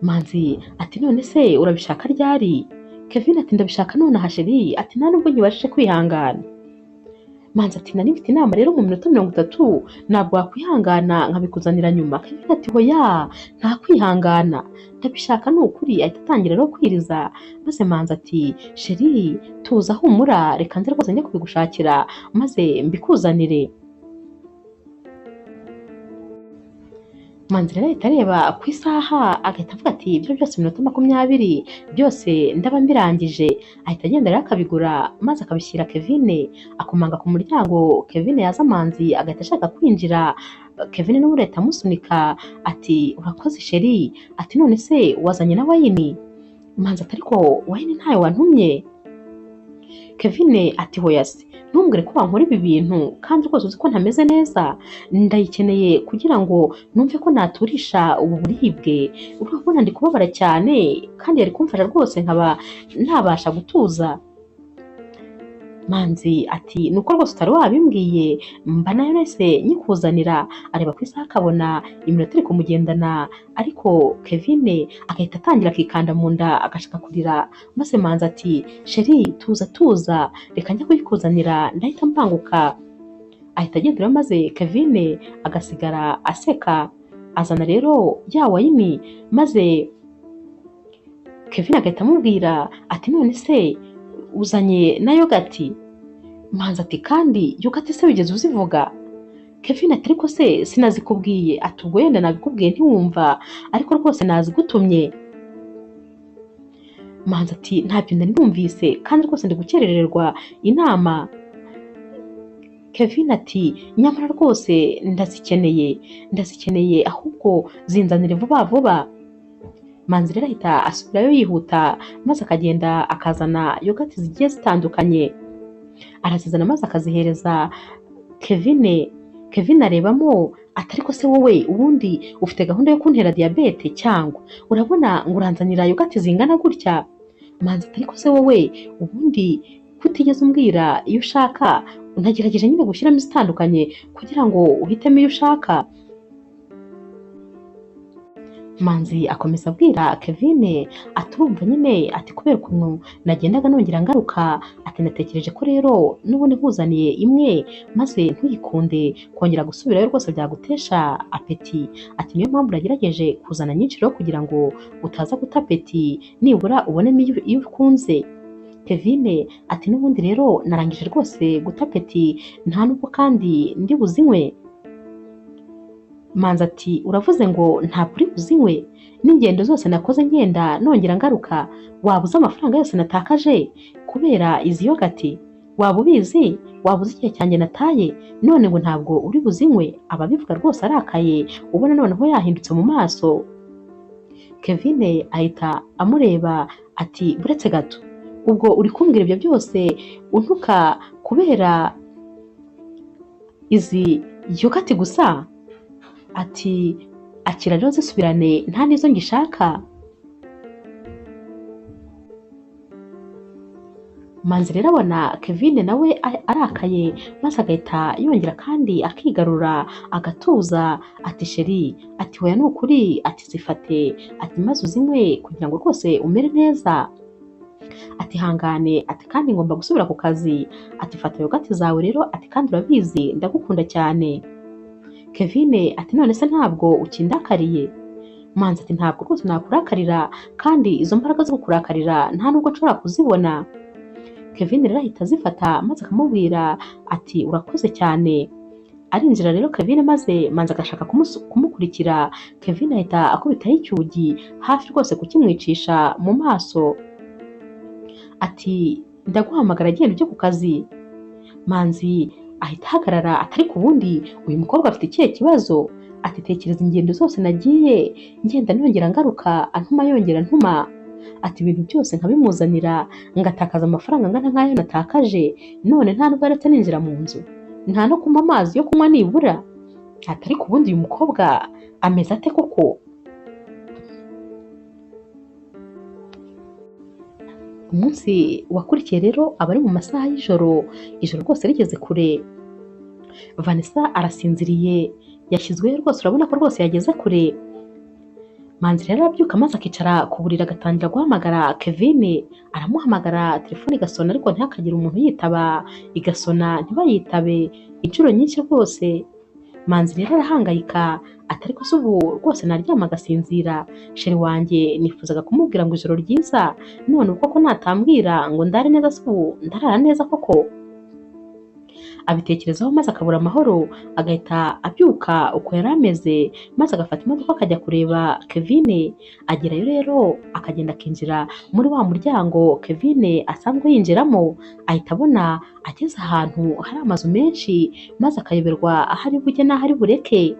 Manzi ati none se urabishaka ryari? Kevin ati ndabishaka nonaha sheri, ati nta nubwo nkibashije kwihangana. Manzi ati nari mfite inama rero mu minota 30, ntabwo wakwihangana nkabikuzanira nyuma. Kevin ati hoya nta kwihangana, ndabishaka ni ukuri. Ahita atangira rero kwiriza, maze Manzi ati sheri tuza humura, reka nze rwose njye kubigushakira maze mbikuzanire. Manzi rero ahita areba ku isaha agahita avuga ati ibyo byose iminota 20 byose ndaba mbirangije. Ahita agenda rero akabigura maze akabishyira Kevine, akomanga ku muryango. Kevine yaza Manzi agahita ashaka kwinjira, Kevine n'ubundi ahita amusunika ati urakoze chérie, ati none se wazanye na wine? Manzi ati ariko wine ntayo wantumye. Kevine ati hoya se ntumbwire ko wankora ibi bintu kandi rwose uzi ko ntameze neza, ndayikeneye kugira ngo numve ko naturisha ubu buribwe, urabona ndi kubabara cyane kandi yari kumfasha rwose nkaba ntabasha gutuza. Manzi ati nuko rwose utari wabimbwiye mba nayo nahise nyikuzanira. Areba ku isaha akabona iminota iri kumugendana, ariko Kevine agahita atangira akikanda mu nda agashaka kurira, maze Manzi ati chérie tuza tuza reka njya kuyikuzanira ndahita mbanguka. Ahita agendera maze Kevine agasigara aseka, azana rero ya wine maze Kevine agahita amubwira ati none se uzanye na yogurt? Manzi ati kandi yogurt se wigeze uzivuga? Kevine ati ariko se sinazikubwiye? Ati ubwo yenda nabikubwiye ntiwumva, ariko rwose nazigutumye. Manzi ati ntabyo nari numvise kandi rwose ndi gukerererwa inama. Kevine ati nyamara rwose ndazikeneye, ndazikeneye ahubwo zinzanire vuba vuba. Manzi rero ahita asubirayo yihuta maze akagenda akazana yogurt zigiye zitandukanye, arazizana maze akazihereza Kevine. Kevine arebamo ati ariko se wowe ubundi ufite gahunda yo kuntera diyabete cyangwa urabona ngo uranzanira yogurt zingana gutya? Manzi ati ariko se wowe ubundi kutigeze umbwira iyo ushaka, unagerageje nyine gushyiramo izitandukanye kugira ngo uhitemo iyo ushaka. Manzi akomeza abwira Kevine ati urumva nyine, ati kubera ukuntu nagendaga nongera ngaruka, ati natekereje ko rero n'ubundi nkuzaniye imwe maze ntuyikunde kongera gusubirayo rwose byagutesha appétit, ati niyo mpamvu nagerageje kuzana nyinshi rero kugira ngo utaza guta appétit nibura ubonemo iyo ukunze. Kevine ati n'ubundi rero narangije rwose guta appétit nta nubwo kandi ndi buzinywe. Manzi ati uravuze ngo ntabwo uri buzinywe? N'ingendo zose nakoze ngenda nongera ngaruka, waba uzi amafaranga yose natakaje kubera izi yogurt? Waba ubizi? Waba uzi igihe cyanjye nataye? None ngo ntabwo uri buzinywe? Ababivuga rwose arakaye, ubona noneho yahindutse mu maso. Kevine ahita amureba ati buretse gato, ubwo uri kumbwira ibyo byose untuka kubera izi yogurt gusa? Ati akira rero zisubirane nta n'izo ngishaka. Manzi rero abona Kevine nawe arakaye maze agahita yongera kandi akigarura agatuza ati chérie, ati hoya ni ukuri, ati zifate, ati maze uzinywe kugira ngo rwose umere neza, ati hangane, ati kandi ngomba gusubira ku kazi, ati fata yogurt zawe rero, ati kandi urabizi ndagukunda cyane. Kevine ati none se ntabwo ukindakariye? Manzi ati ntabwo rwose nakurakarira kandi izo mbaraga zo kukurakarira nta nubwo nshobora kuzibona. Kevine rero ahita azifata maze akamubwira ati urakoze cyane. Arinjira rero Kevine maze Manzi agashaka kumukurikira, Kevine ahita akubitaho icyugi hafi rwose kukimwicisha mu maso, ati ndaguhamagara agenda ujye ku kazi. Manzi ahita ahagarara atari ku bundi uyu mukobwa afite ikihe kibazo? Ati tekereza ingendo zose nagiye ngenda nongera ngaruka antuma yongera ntuma, ati ibintu byose nkabimuzanira ngatakaza amafaranga angana nk'ayo natakaje, none nta nubwo yaretse ninjira mu nzu, nta no kunywa amazi yo kunywa nibura, ati ariko ubundi uyu mukobwa ameze ate koko? Umunsi wakurikiye rero aba ari mu masaha y'ijoro, ijoro rwose rigeze kure, Vanessa arasinziriye yashyizweyo rwose urabona ko rwose yageze kure. Manzi rero arabyuka maze akicara ku buriri agatangira guhamagara Kevine, aramuhamagara telefone igasona ariko ntihakagire umuntu yitaba, igasona ntibayitabe inshuro nyinshi rwose. Manzi rero arahangayika ati ariko se ubu rwose naryama agasinzira, chéri wanjye nifuzaga kumubwira ngo ijoro ryiza, none ubwo ko natambwira ngo ndare neza se ubu ndarara neza koko? Abitekerezaho maze akabura amahoro, agahita abyuka uko yari ameze, maze agafata imodoka akajya kureba Kevine. Agerayo rero akagenda akinjira muri wa muryango Kevine asanzwe yinjiramo, ahita abona ageze ahantu hari amazu menshi, maze akayoberwa aho ari bujye n'aho ari bureke.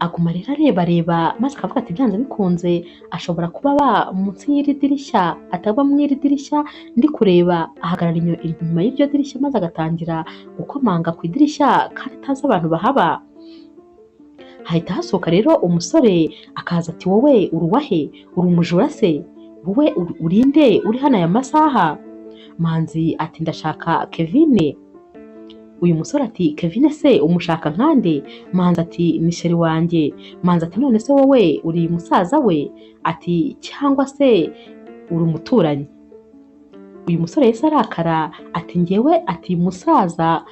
Aguma rero arebareba maze akavuga ati byanze bikunze ashobora kuba aba munsi y'iri dirishya, ataba mu iri dirishya ndi kureba. Ahagarara inyuma y'iryo dirishya maze agatangira gukomanga ku idirishya kandi atazi abantu bahaba. Hahita hasohoka rero umusore akaza ati wowe uruwahe? Uri umujura se? Wowe urinde uri hano aya masaha? Manzi ati ndashaka Kevine. Uyu musore ati Kevine se umushaka nkande? Manzi ati ni sheri wanjye. Manzi ati none se wowe uri musaza we? Ati cyangwa se uri umuturanyi? Uyu musore yahise arakara ati njyewe ati musaza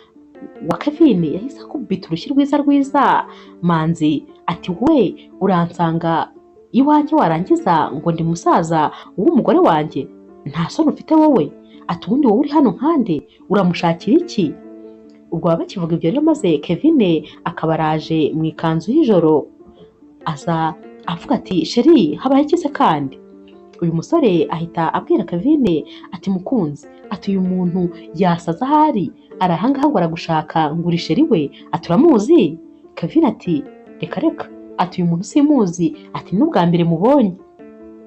wa Kevine yahise akubita urushyi rwiza rwiza. Manzi ati we uransanga iwanjye warangiza ngo ndi musaza w'umugore wanjye? Nta soni ufite wowe? Ati ubundi wowe uri hano nkande? Uramushakira iki? Ubwo baba bakivuga ibyo rero maze Kevine akaba araje mu ikanzu y'ijoro, aza avuga ati sheri habaye iki se kandi? Uyu musore ahita abwira Kevine ati mukunzi, ati uyu muntu yasaza ahari, ari ahangaha ngo aragushaka ngo uri sheri we, ati uramuzi? Kevine ati reka reka, ati uyu muntu simuzi, ati n'ubwa mbere mubonye.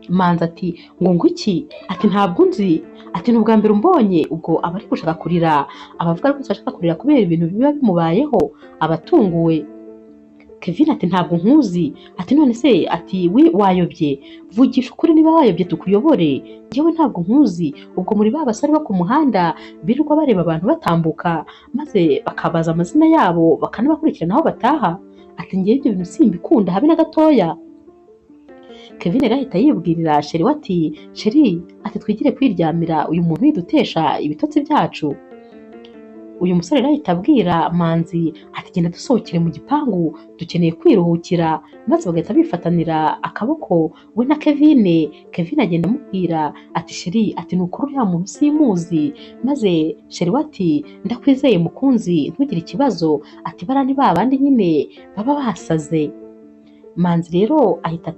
Manzi ati ngo nguki? Ati ntabwo nzi, ati ni ubwa mbere umbonye. Ubwo aba ari gushaka kurira, abavuga rwose ashaka kurira kubera ibintu biba bimubayeho, abatunguwe. Kevin ati ntabwo nkuzi, ati none se ati we wayobye, vugisha ukuri niba wayobye tukuyobore, njyewe ntabwo nkuzi. Ubwo muri ba basore bo ku muhanda birirwa bareba abantu batambuka maze bakabaza amazina yabo bakanabakurikirana aho bataha, ati njyewe ibyo bintu simbikunda habe na gatoya. Kevin rero ahita yibwirira sheri we ati sheri, ati twigire kwiryamira uyu muntu yidutesha ibitotsi byacu. Uyu musore rero ahita abwira Manzi ati genda dusohokere mu gipangu dukeneye kwiruhukira, maze bagahita bifatanira akaboko we na Kevine. Kevine agenda amubwira ati sheri, ati ni ukuri uriya muntu simuzi. Maze sheri we ati ndakwizeye mukunzi ntugire ikibazo, ati bariya ni ba bandi nyine baba basaze. Manzi rero ahita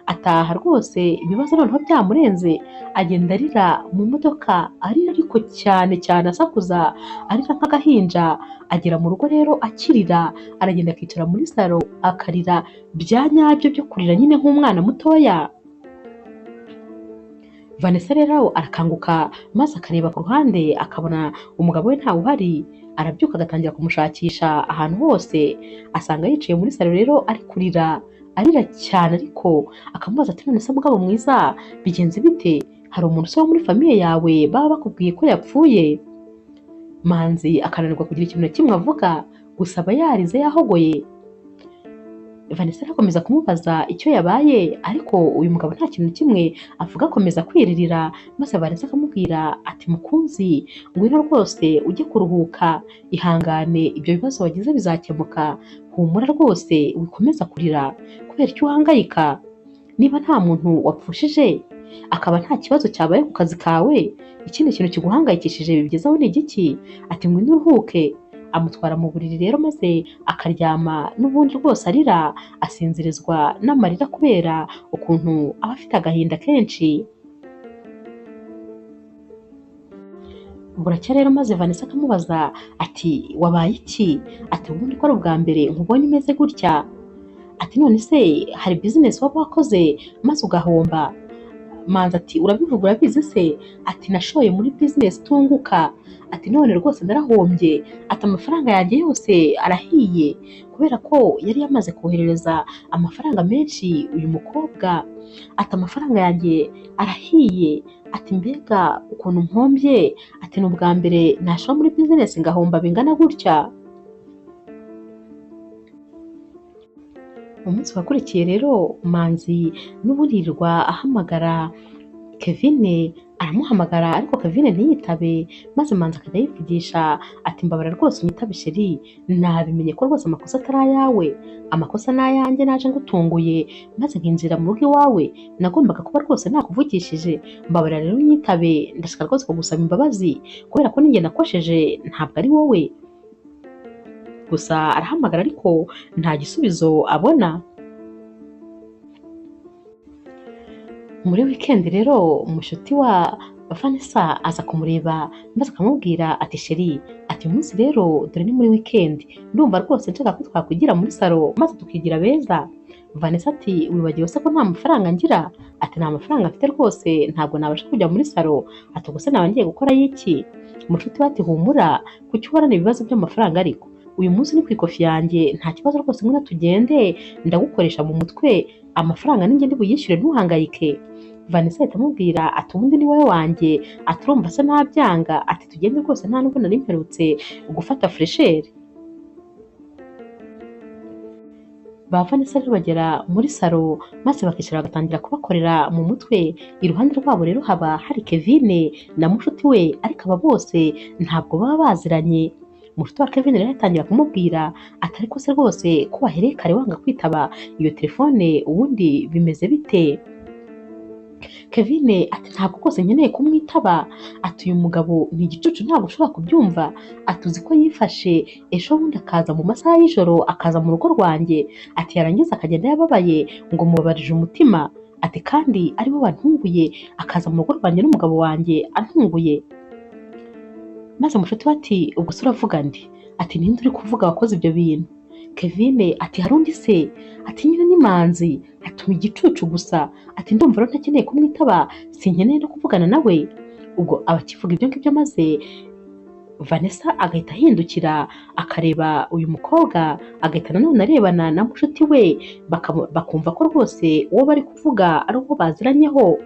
ataha rwose ibibazo noneho byamurenze, agenda arira mu modoka, arira ariko cyane cyane asakuza, arira nk'agahinja. Agera mu rugo rero akirira, aragenda akicara muri salo akarira bya nyabyo byo kurira nyine nk'umwana mutoya. Vanessa rero arakanguka maze akareba ku ruhande akabona umugabo we ntawe uhari, arabyuka agatangira kumushakisha ahantu hose, asanga yicaye muri salo rero ari kurira, arira cyane ariko akamubaza ati none se mugabo mwiza bigenze bite? Hari umuntu se wo muri famiye yawe baba bakubwiye ko yapfuye? Manzi akananirwa kugira ikintu na kimwe avuga, gusa aba yarize yahogoye. Vanessa arakomeza kumubaza icyo yabaye, ariko uyu mugabo nta kintu kimwe avuga, akomeza kwiririra. Maze Vanessa akamubwira ati mukunzi ngwino rwose ujye kuruhuka, ihangane ibyo bibazo wagize bizakemuka, humura rwose wikomeza kurira kubera icyo uhangayika. Niba nta muntu wapfushije akaba nta kibazo cyabaye ku kazi kawe, ikindi kintu kiguhangayikishije bigezaho ni igiki? Ati ngwino uruhuke. Amutwara mu buriri rero maze akaryama n'ubundi rwose arira, asinzirizwa n'amarira kubera ukuntu aba afite agahinda kenshi. Buracya rero maze Vanessa akamubaza ati wabaye iki? Ati ubundi ko ari ubwa mbere nkubonye umeze gutya. Ati none se hari business waba wakoze maze ugahomba? Manzi ati urabivuga urabizi se? Ati nashoye muri business itunguka, ati none rwose narahombye, ati amafaranga yanjye yose arahiye, kubera ko yari yamaze koherereza amafaranga menshi uyu mukobwa, ati amafaranga yanjye arahiye, ati mbega ukuntu mpombye, ati ni ubwa mbere nashora muri business ngahomba bingana gutya. Umunsi wakurikiye rero Manzi n'ubundi yirirwa ahamagara Kevin aramuhamagara ariko Kevin ntiyitabe, maze Manzi akajya yivugisha ati mbabara rwose unyitabe sheri, nabimenye ko rwose amakosa atari ayawe, amakosa ni ayanjye, naje ngutunguye maze nkinjira mu rugo iwawe, nagombaga kuba rwose nakuvugishije, mbabara rero unyitabe, ndashaka rwose kugusaba imbabazi kubera ko ninjye nakosheje ntabwo ari wowe. Gusa arahamagara ariko nta gisubizo abona. Muri weekend rero umushuti wa Vanessa aza kumureba maze akamubwira ati sheri, ati uyu munsi rero dore ni muri weekend, ndumva rwose nshaka ko twakwigira muri salo maze tukigira beza. Vanessa ati wibagiwe se ko nta mafaranga ngira? Ati nta mafaranga mfite rwose, ntabwo nabasha kujya muri salo. Ati ubwo se naba ngiye gukora iki? Umushuti we ati humura, kuki uhorana ibibazo by'amafaranga ariko? Uyu munsi ni ku ikofi yanjye, nta kibazo rwose, ngwino tugende ndagukoresha mu mutwe, amafaranga ninjye ndi buyishyure ntuhangayike. Vanessa ahita amubwira ati ubundi ni wowe wanjye, ati urumva se nabyanga, ati tugende rwose nta nubwo nari mperutse gufata fresheri. Ba Vanessa rero bagera muri salo maze bakicara bagatangira kubakorera mu mutwe. Iruhande rwabo rero haba hari Kevin na mushuti we, ariko aba bose ntabwo baba baziranye. Mushuti wa Kevin rero atangira kumubwira ati ariko se rwose ko wahereye kare wanga kwitaba iyo telefone, ubundi bimeze bite? Kevin ati ntabwo rwose nkeneye kumwitaba, ati uyu mugabo ni igicucu ntabwo ushobora kubyumva, ati uzi ko yifashe ejo bundi akaza mu masaha y'ijoro akaza mu rugo rwanjye, ati yarangiza akagenda yababaye ngo mubabarije umutima, ati kandi ariwe wantunguye akaza mu rugo rwanjye n'umugabo wanjye antunguye. Maze mushuti we ati ubwo se uravuga ndi? Ati ninde uri kuvuga wakoze ibyo bintu? Kevin ati hari undi se? Ati nyine ni Manzi, atuma igicucu gusa, ati ndumva rero ntakeneye kumwitaba, sinkeneye no kuvugana nawe. Ubwo abakivuga ibyo ngibyo maze Vanessa agahita ahindukira akareba uyu mukobwa, agahita nanone arebana na mushuti we, bakumva ko rwose uwo bari kuvuga ari uwo baziranyeho.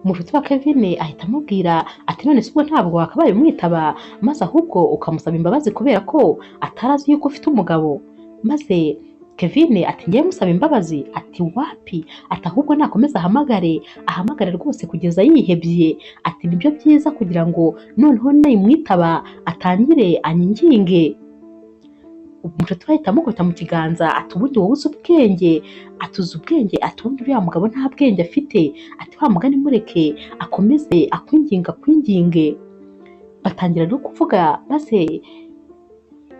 Mushuti wa Kevin ahita amubwira ati none se ubwo ntabwo wakabaye umwitaba, maze ahubwo ukamusaba imbabazi kubera ko atarazi yuko ufite umugabo. Maze Kevin ati ngiye musaba imbabazi? Ati wapi, ati ahubwo nakomeza ahamagare, ahamagare rwose kugeza yihebye, ati nibyo byiza kugira ngo noneho nayimwitaba atangire anyinginge. Umushuti we ahita amukubita mu kiganza ati ubundi wowe uzi ubwenge, ati uzi ubwenge, ati ubundi uriya mugabo nta bwenge afite, ati wa mugani mureke akomeze akwinginga akwinginge. Batangira no kuvuga maze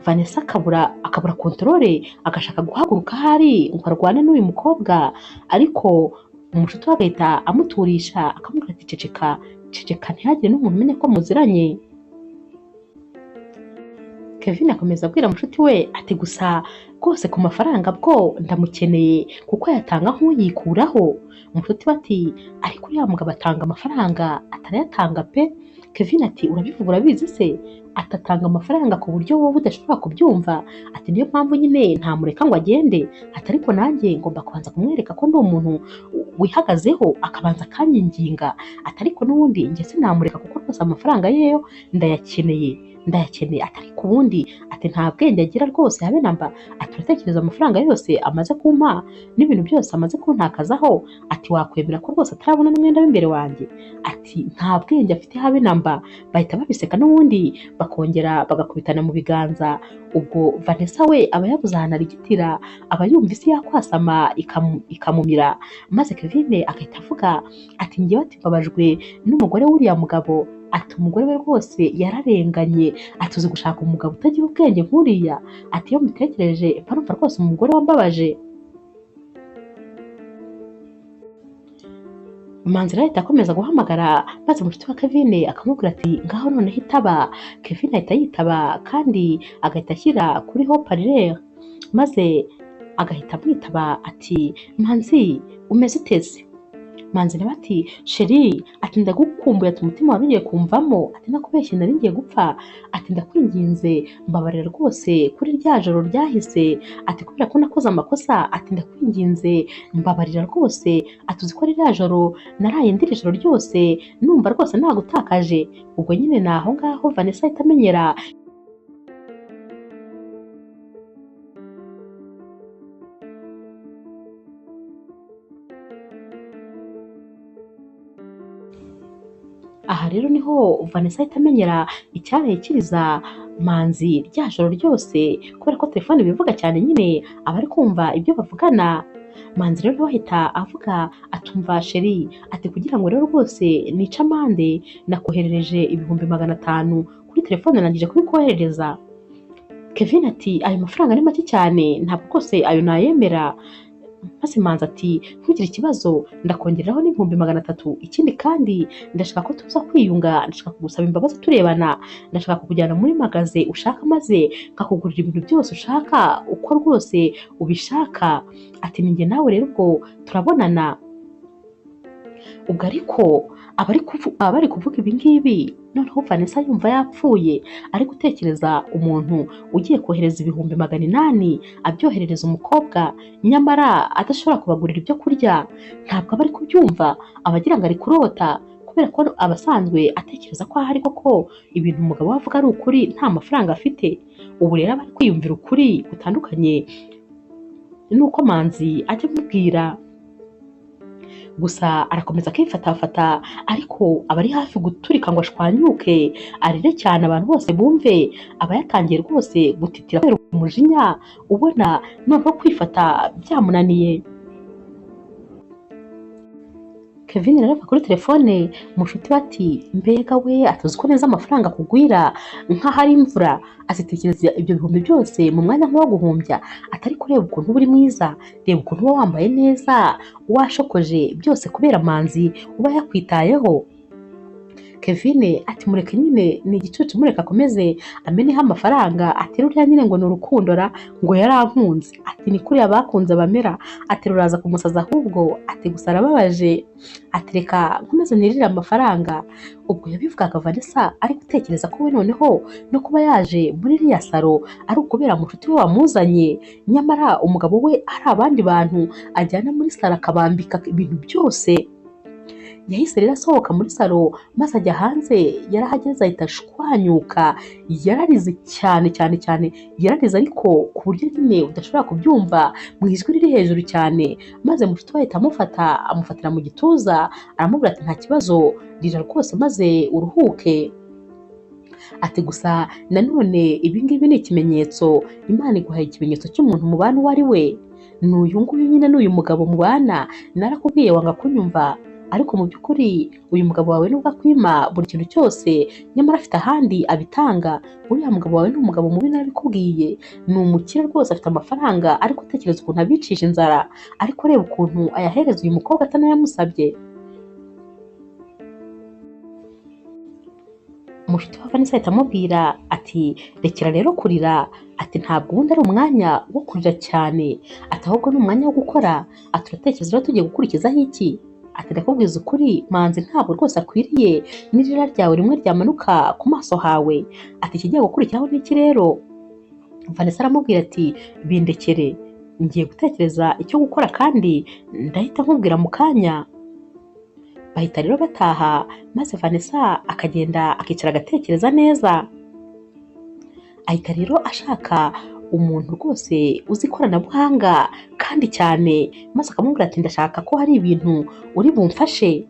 Vanessa akabura kontrole, agashaka guhaguruka ahari ngo arwane n'uyu mukobwa, ariko umushuti we agahita amuturisha akamubwira ati ceceka ceceka ntihagire n'umuntu umenya ko muziranye. Kevin akomeza abwira mushuti we ati gusa rwose ku mafaranga bwo ndamukeneye kuko yatanga nk'uyikuraho. Mushuti we ati ariko uriya mugabo atanga amafaranga atarayatanga pe. Kevin ati urabivuga urabizi se? Atatanga amafaranga ku buryo wowe udashobora kubyumva, ati niyo mpamvu nyine ntamureka ngo agende, ati ariko nanjye ngomba kubanza kumwereka ko ndi umuntu wihagazeho akabanza akanyinginga, ati ariko n'ubundi njye sinamureka kuko rwose amafaranga yeyo ndayakeneye ndayakeneye, ati ariko ubundi ati nta bwenge agira rwose habe namba, ati uratekereza amafaranga yose amaze kumpa n'ibintu byose amaze kuntakazaho, ati wakwemera ko rwose atarabona n'umwenda w'imbere wanjye, ati nta bwenge afite habe namba. Bahita babiseka n'ubundi bakongera bagakubitana mu biganza. Ubwo Vanessa we aba yabuze ahantu arigitira, aba yumva isi yakwasama ikamumira, maze Kevin agahita avuga ati njyewe ati mbabajwe n'umugore w'uriya mugabo, ati umugore we rwose yararenganye, ati uzi gushaka umugabo utagira ubwenge nk'uriya, ati iyo mbitekereje mba numva rwose umugore wambabaje. Manzi rero ahita akomeza guhamagara maze mushuti wa Kevin akamubwira ati ngaho noneho itaba. Kevin ahita yitaba kandi agahita ashyira kuri haut-parleur, maze agahita amwitaba ati Manzi umeze uteze? Manzi nawe ati sheri, ati ndagukumbuye, ati umutima wari ugiye kumvamo, ati nakubeshye nari ngiye gupfa, ati ndakwinginze mbabarira rwose kuri rya joro ryahise, ati kubera ko nakoze amakosa, ati ndakwinginze mbabarira rwose, ati uzi ko ririya joro naraye ndira ijoro ryose numva rwose nagutakaje. Ubwo nyine ni aho ngaho Vanessa ahita amenyera Aha rero niho Vanessa ahita amenyera icyaraye kiriza Manzi rya joro ryose, kubera ko telefone bivuga cyane nyine aba ari kumva ibyo bavugana. Manzi rero nawe ahita avuga atumva sheri, ati kugira ngo rero rwose nice amande nakoherereje 500,000 kuri telefone narangije kubikoherereza. Kevin ati ayo mafaranga ni make cyane ntabwo rwose ayo nayemera. Maze Manzi ati ntugire ikibazo ndakongereraho n'300,000, ikindi kandi ndashaka ko tuza kwiyunga, ndashaka kugusaba imbabazi turebana, ndashaka kukujyana muri magaze ushaka maze nkakugurira ibintu byose ushaka uko rwose ubishaka. Ati ni njye nawe rero ubwo turabonana. Ubwo ariko abari kuvuga ibi ngibi noneho Vanessa yumva yapfuye, ari gutekereza umuntu ugiye kohereza 800,000 abyoherereza umukobwa nyamara adashobora kubagurira ibyo kurya. Ntabwo aba ari kubyumva, aba agira ngo ari kurota, kubera ko aba asanzwe atekereza ko ahari koko ibintu umugabo we avuga ari ukuri, nta mafaranga afite. Ubu rero aba ari kwiyumvira ukuri gutandukanye n'uko Manzi ajya amubwira. Gusa arakomeza akifatafata, ariko aba ari hafi guturika ngo ashwanyuke arire cyane abantu bose bumve. Aba yatangiye rwose gutitira kubera umujinya, ubona noneho kwifata byamunaniye. Kevin rero ava kuri telefone mushuti we ati mbega we, atuzi ko neza amafaranga kugwira nk'aho ari imvura, azitekereza ibyo bihumbi byose mu mwanya nk'uwo guhumbya, atari kureba ukuntu uba uri mwiza, reba ukuntu uba wambaye neza, washokoje byose kubera Manzi uba yakwitayeho. Kevin ati mureke nyine ni igicucu, mureke akomeze ameneho amafaranga, ati ruriya nyine ngo ni urukundo ra, ngo yarankunze, ati ni kuriya bakunze bamera, ati ruraza kumusaza ahubwo, ati gusa arababaje, ati reka nkomeze nirire amafaranga. Ubwo yabivugaga Vanessa ari gutekereza ko we noneho no kuba yaje muri iriya saro ari ukubera mushuti we wamuzanye, nyamara umugabo we ari abandi bantu ajyana muri saro akabambika ibintu byose. Yahise rero asohoka muri saro maze ajya hanze, yarahageze ahita ashwanyuka, yararize cyane cyane cyane, yararize ariko ku buryo nyine udashobora kubyumva mu ijwi riri hejuru cyane. Maze mushuti we ahita amufata amufatira mu gituza aramubwira ati nta kibazo rira rwose maze uruhuke. Ati gusa nanone ibi ngibi ni ikimenyetso, Imana iguhaye ikimenyetso cy'umuntu mubana uwo ari we, ni uyu nguyu nyine, ni uyu mugabo mubana, narakubwiye wanga kunyumva, ariko mu by'ukuri uyu mugabo wawe nubwo akwima buri kintu cyose nyamara afite ahandi abitanga. Uriya mugabo wawe ni umugabo mubi narabikubwiye, ni umukire rwose afite amafaranga, ariko utekereza ukuntu abicisha inzara, ariko reba ukuntu ayahereza uyu mukobwa atanayamusabye. Mushuti wa Vanessa ahita amubwira ati rekera rero kurira, ati ntabwo ubundi ari umwanya wo kurira cyane, ati ahubwo ni umwanya wo gukora, ati uratekereza rero tugiye gukurikizaho iki? Ati ndakubwiza ukuri Manzi ntabwo rwose akwiriye n'irira ryawe rimwe ryamanuka ku maso hawe, ati ikigiye gukurikiraho n'iki rero? Vanessa aramubwira ati bindekere, ngiye gutekereza icyo gukora kandi ndahita nkubwira mu kanya. Bahita rero bataha, maze Vanessa akagenda akicara agatekereza neza. Ahita rero ashaka umuntu rwose uzi ikoranabuhanga kandi cyane, maze akamubwira ati ndashaka ko hari ibintu uri bumfashe,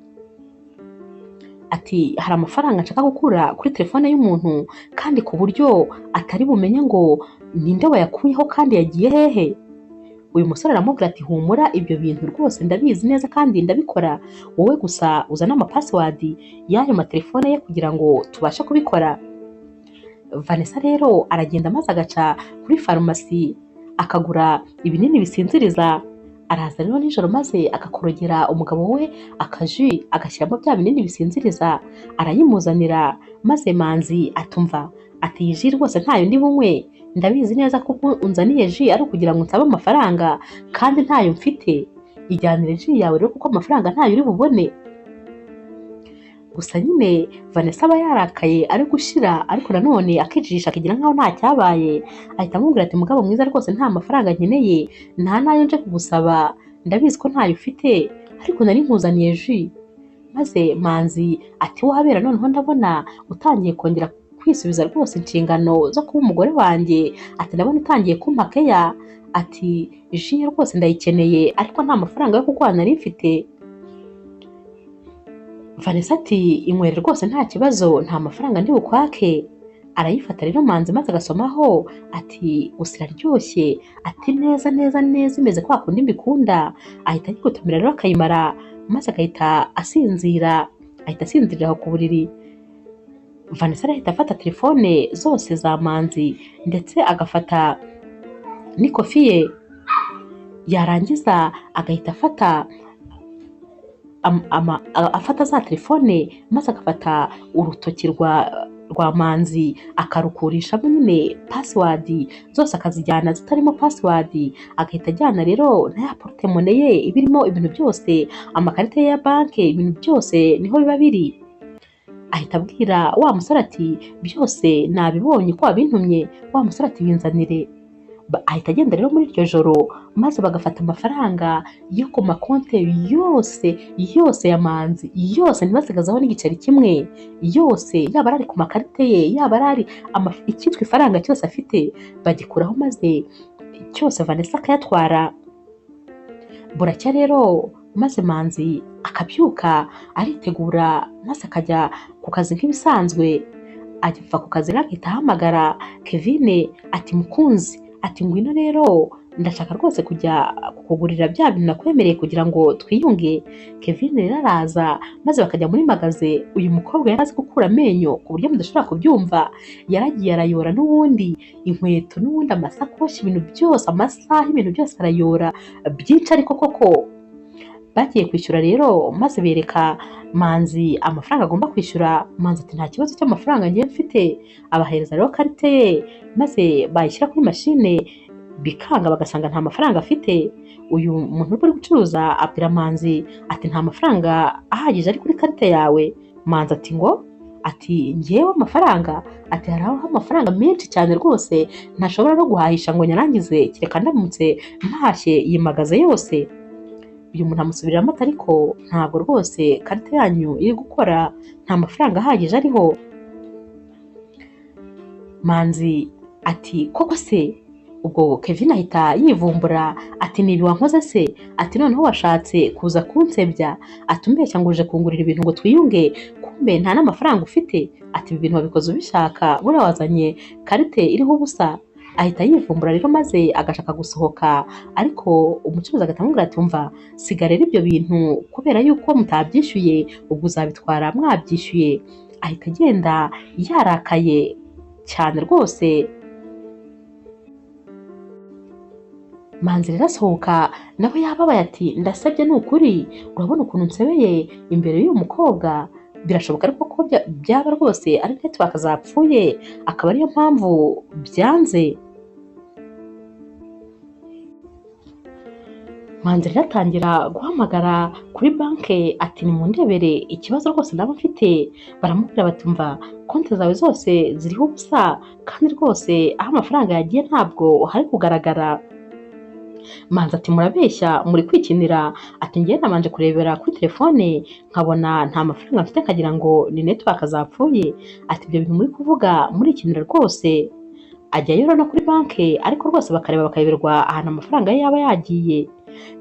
ati hari amafaranga nshaka gukura kuri telefone y'umuntu kandi ku buryo atari bumenye ngo ninde wayakuyeho kandi yagiye hehe. Uyu musore aramubwira ati humura ibyo bintu rwose ndabizi neza kandi ndabikora, wowe gusa uzane amapasiwadi y'ayo matelefone ye kugira ngo tubashe kubikora. Vanessa rero aragenda maze agaca kuri farumasi akagura ibinini bisinziriza, araza rero nijoro maze agakorogera umugabo we akaji agashyiramo bya binini bisinziriza, arayimuzanira maze Manzi atumva ati iyi ji rwose ntayo ndi bunywe, ndabizi neza ko unzaniye ji ari ukugira ngo nsabe amafaranga kandi ntayo mfite, ijyanire ji yawe rero kuko amafaranga ntayo uri bubone. Gusa nyine Vanessa aba yarakaye ari gushira, ariko nanone akijijisha akigira nkaho nta cyabaye, ahita amubwira ati mugabo mwiza rwose nta mafaranga nkeneye, nta nayo nje kugusaba, ndabizi ko ntayo ufite, ariko nari nkuzaniye ji. Maze Manzi ati wabera noneho ndabona utangiye kongera kwisubiza rwose inshingano zo kuba umugore wanjye, ati ndabona utangiye kumpa keya, ati ji rwose ndayikeneye ariko nta mafaranga yo kuguha nari mfite. Vanessa ati inywere rwose nta kibazo, nta mafaranga ndi bukwake. Arayifata rero Manzi maze agasomaho ati gusa iraryoshye, ati neza neza neza imeze kwa kundi mbikunda. Ahita ayigutumira rero akayimara maze agahita asinzira, ahita asinzirira aho ku buriri. Vanessa arahita afata telefone zose za Manzi ndetse agafata n'ikofi ye, yarangiza agahita afata afata za telefone maze agafata urutoki rwa Manzi akarukurishamo nyine password zose akazijyana zitarimo password, agahita ajyana rero na ya porte-monnaie ye iba irimo ibintu byose, amakarita ye ya banki, ibintu byose niho biba biri. Ahita abwira wa musore ati byose nabibonye ko wabintumye. Wa musore ati binzanire. Ahita agenda rero muri iryo joro maze bagafata amafaranga yo ku makonte yose yose ya Manzi yose, ntibasigazeho n'igiceri kimwe, yose yaba ari ku makarite ye, yaba ari icyitwa ifaranga cyose afite bagikuraho maze cyose Vanessa akayatwara. Buracya rero maze Manzi akabyuka aritegura maze akajya ku kazi nk'ibisanzwe. Ava ku kazi rero agahita ahamagara Kevine ati mukunzi, ati ngwino rero ndashaka rwose kujya kukugurira bya bintu nakwemereye kugira ngo twiyunge. Kevine rero araza maze bakajya muri magaze. Uyu mukobwa yari azi gukura amenyo ku buryo mudashobora kubyumva, yaragiye arayora n'ubundi inkweto n'ubundi amasakoshi, ibintu byose, amasaha, ibintu byose arayora byinshi. Ariko koko bagiye kwishyura rero maze bereka Manzi amafaranga agomba kwishyura. Manzi ati nta kibazo cy'amafaranga ngiye mfite. Abahereza rero karite ye maze bayishyira kuri mashine bikanga, bagasanga nta mafaranga afite. Uyu muntu uri gucuruza abwira Manzi ati nta mafaranga ahagije ari kuri karite yawe. Manzi ati ngo ati ngewe amafaranga, ati hari aho amafaranga menshi cyane rwose ntashobora no guhahisha ngo nyarangize, kereka ndamutse mpashye iyi magaze yose. Uyu muntu amusubiriramo ati ariko ntabwo rwose karite yanyu iri gukora, nta mafaranga ahagije ariho. Manzi ati koko se? Ubwo Kevin ahita yivumbura ati ni ibi wankoze se? Ati noneho washatse kuza kunsebya, ati umbeshya ngo uje kungurira ibintu ngo twiyunge, kumbe nta n'amafaranga ufite. Ati ibi bintu wabikoze ubishaka, buriya wazanye karite iriho ubusa. Ahita yivumbura rero maze agashaka gusohoka, ariko umucuruzi agahita amubwira ati umva siga rero ibyo bintu kubera yuko mutabyishyuye, ubwo uzabitwara mwabyishyuye. Ahita agenda yarakaye cyane rwose. Manzi rero asohoka nawe yababaye ati ndasabye ni ukuri, urabona ukuntu nsebeye imbere y'uyu mukobwa, birashoboka ariko ko byaba rwose ari network zapfuye akaba ariyo mpamvu byanze. Manzi rero atangira guhamagara kuri banki ati nimundebere ikibazo rwose ndaba mfite. Baramubwira bati umva konti zawe zose ziriho ubusa kandi rwose aho amafaranga yagiye ntabwo hari kugaragara. Manzi ati murabeshya muri kwikinira, ati ngiye nabanje kurebera kuri telefone nkabona nta mafaranga mfite nkagira ngo ni network zapfuye, ati ibyo bintu muri kuvuga murikinira rwose. Ajyayo no kuri banki ariko rwose bakareba bakayoberwa ahantu amafaranga ye yaba yagiye.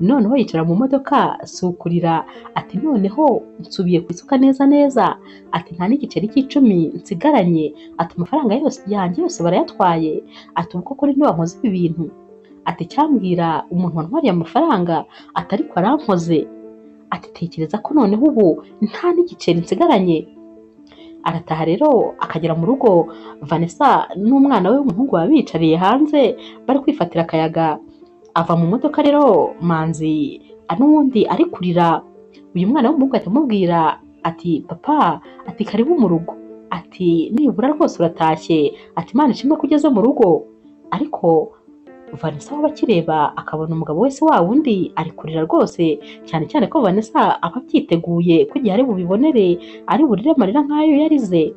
Noneho yicara mu modoka si ukurira, ati noneho nsubiye ku isuka neza neza, ati nta n'igiceri cy'icumi nsigaranye, ati amafaranga yose yanjye yose barayatwaye, ati ubu koko ninde wankoze ibi bintu, ati cyambwira umuntu wantwariye amafaranga, ati ariko arankoze, ati tekereza ko noneho ubu nta n'igiceri nsigaranye. Arataha rero akagera mu rugo, Vanessa n'umwana we w'umuhungu baba biyicariye hanze bari kwifatira akayaga. Ava mu modoka rero Manzi n'ubundi ari kurira. Uyu mwana w'umuhungu ahita amubwira ati papa, ati karibu mu rugo, ati nibura rwose uratashye, ati Imana ishimwe ko ugeze mu rugo. Ariko Vanessa waba akireba akabona umugabo wese wa wundi ari kurira rwose, cyane cyane ko Vanessa aba abyiteguye ko igihe ari bubibonere ari burire amarira nk'ayo yarize.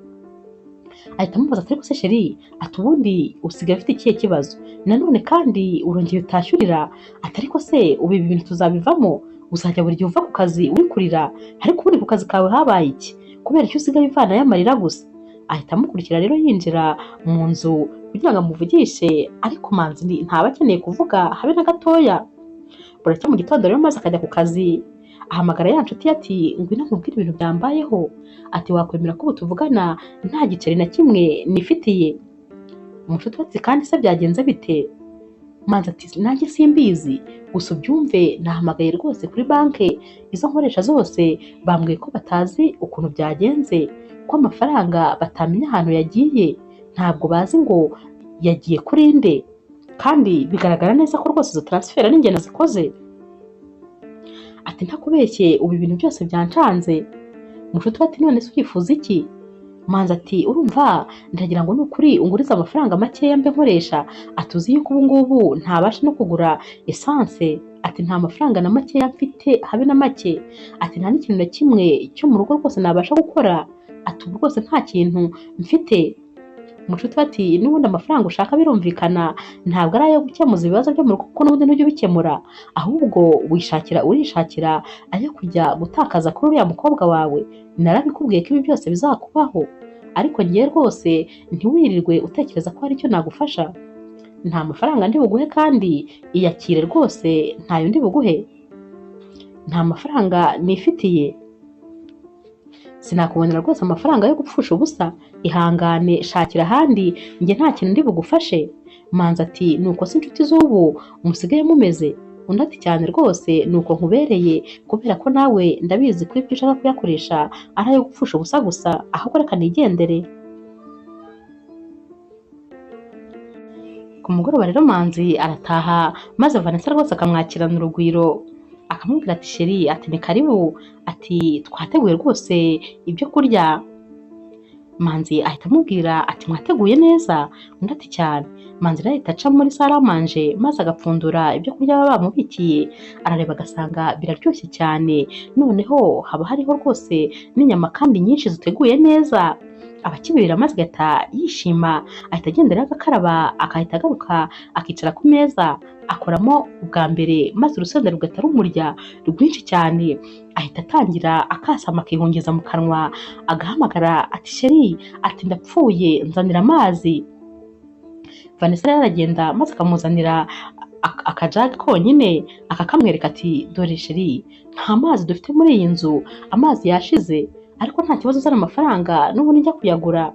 Ahita amubaza ati ariko se sheri, ati ubundi usigaye ufite ikihe kibazo? Nanone kandi urongeye utashyurira, ati ariko se ubu ibi bintu tuzabivamo? Uzajya buri gihe uva ku kazi uri kurira, ariko ubundi ku kazi kawe habaye iki? Kubera icyo usigaye uvanayo amarira gusa. Ahita amukurikira rero yinjira mu nzu kugira ngo amuvugishe, ariko Manzi ntaba akeneye kuvuga habe na gatoya. Buracya mu gitondo rero maze akajya ku kazi. Ahamagara ya nshuti ati ngwino nkubwire ibintu byambayeho, ati wakwemera ko ubu tuvugana nta giceri na kimwe nifitiye? Umushuti ati kandi se byagenze bite? Manzi ati nanjye simbizi, gusa ubyumve nahamagaye rwose kuri banki izo nkoresha zose bambwiye ko batazi ukuntu byagenze, ko amafaranga batamenya ahantu yagiye, ntabwo bazi ngo yagiye kuri nde, kandi bigaragara neza ko rwose izo transfer ari njye nazikoze. Ati ntakubeshye ubu ibintu byose byancanze. Mushuti ati none se urifuza iki? Manzi ati urumva ndagira ngo ni ukuri ungurize amafaranga makeya mbe nkoresha, ati uzi yuko ubu ngubu ntabasha no kugura esanse, ati nta mafaranga na makeya mfite habe na make, ati nta n'ikintu na kimwe cyo mu rugo rwose nabasha gukora, ati ubu rwose nta kintu mfite. Mushuti ati n'ubundi amafaranga ushaka birumvikana ntabwo ari ayo gukemuza ibibazo byo mu rugo kuko n'ubundi ntujya ubikemura, ahubwo wishakira urishakira ayo kujya gutakaza kuri uriya mukobwa wawe, narabikubwiye ko ibi byose bizakubaho, ariko ngewe rwose ntiwirirwe utekereza ko hari icyo nagufasha, nta mafaranga ndi buguhe kandi iyakire rwose ntayo ndi buguhe, nta mafaranga nifitiye, sinakubonera rwose amafaranga yo gupfusha ubusa, ihangane shakira ahandi njye nta kintu ndi bugufashe. Manzi ati nuko se inshuti z'ubu musigaye mumeze? Undi ati cyane rwose nuko nkubereye, kubera ko nawe ndabizi ko ibyo ushaka kuyakoresha ari ayo gupfusha ubusa gusa, ahubwo reka nigendere. Ku mugoroba rero Manzi arataha maze Vanessa rwose akamwakirana urugwiro, akamubwira ati sheri, ati ni karibu, ati twateguye rwose ibyo kurya. Manzi ahita amubwira ati mwateguye neza? Undi ati cyane. Manzi rero ahita aca muri salamanje maze agapfundura ibyo kurya baba bamubikiye, arareba agasanga biraryoshye cyane, noneho haba hariho rwose n'inyama kandi nyinshi ziteguye neza. Abakibirira maze agahita yishima, ahita agenda rero agakaraba, agahita agaruka akicara ku meza, akoramo ubwa mbere maze urusenda rugahita rumurya rwinshi cyane, ahita atangira akasama akihongeza mu kanwa, agahamagara ati sheri, ati ndapfuye nzanira amazi. Vanessa rero aragenda maze akamuzanira akajaga konyine, akakamwereka ati dore sheri, nta mazi dufite muri iyi nzu, amazi yashize, ariko nta kibazo uzana amafaranga n'ubundi njya kuyagura.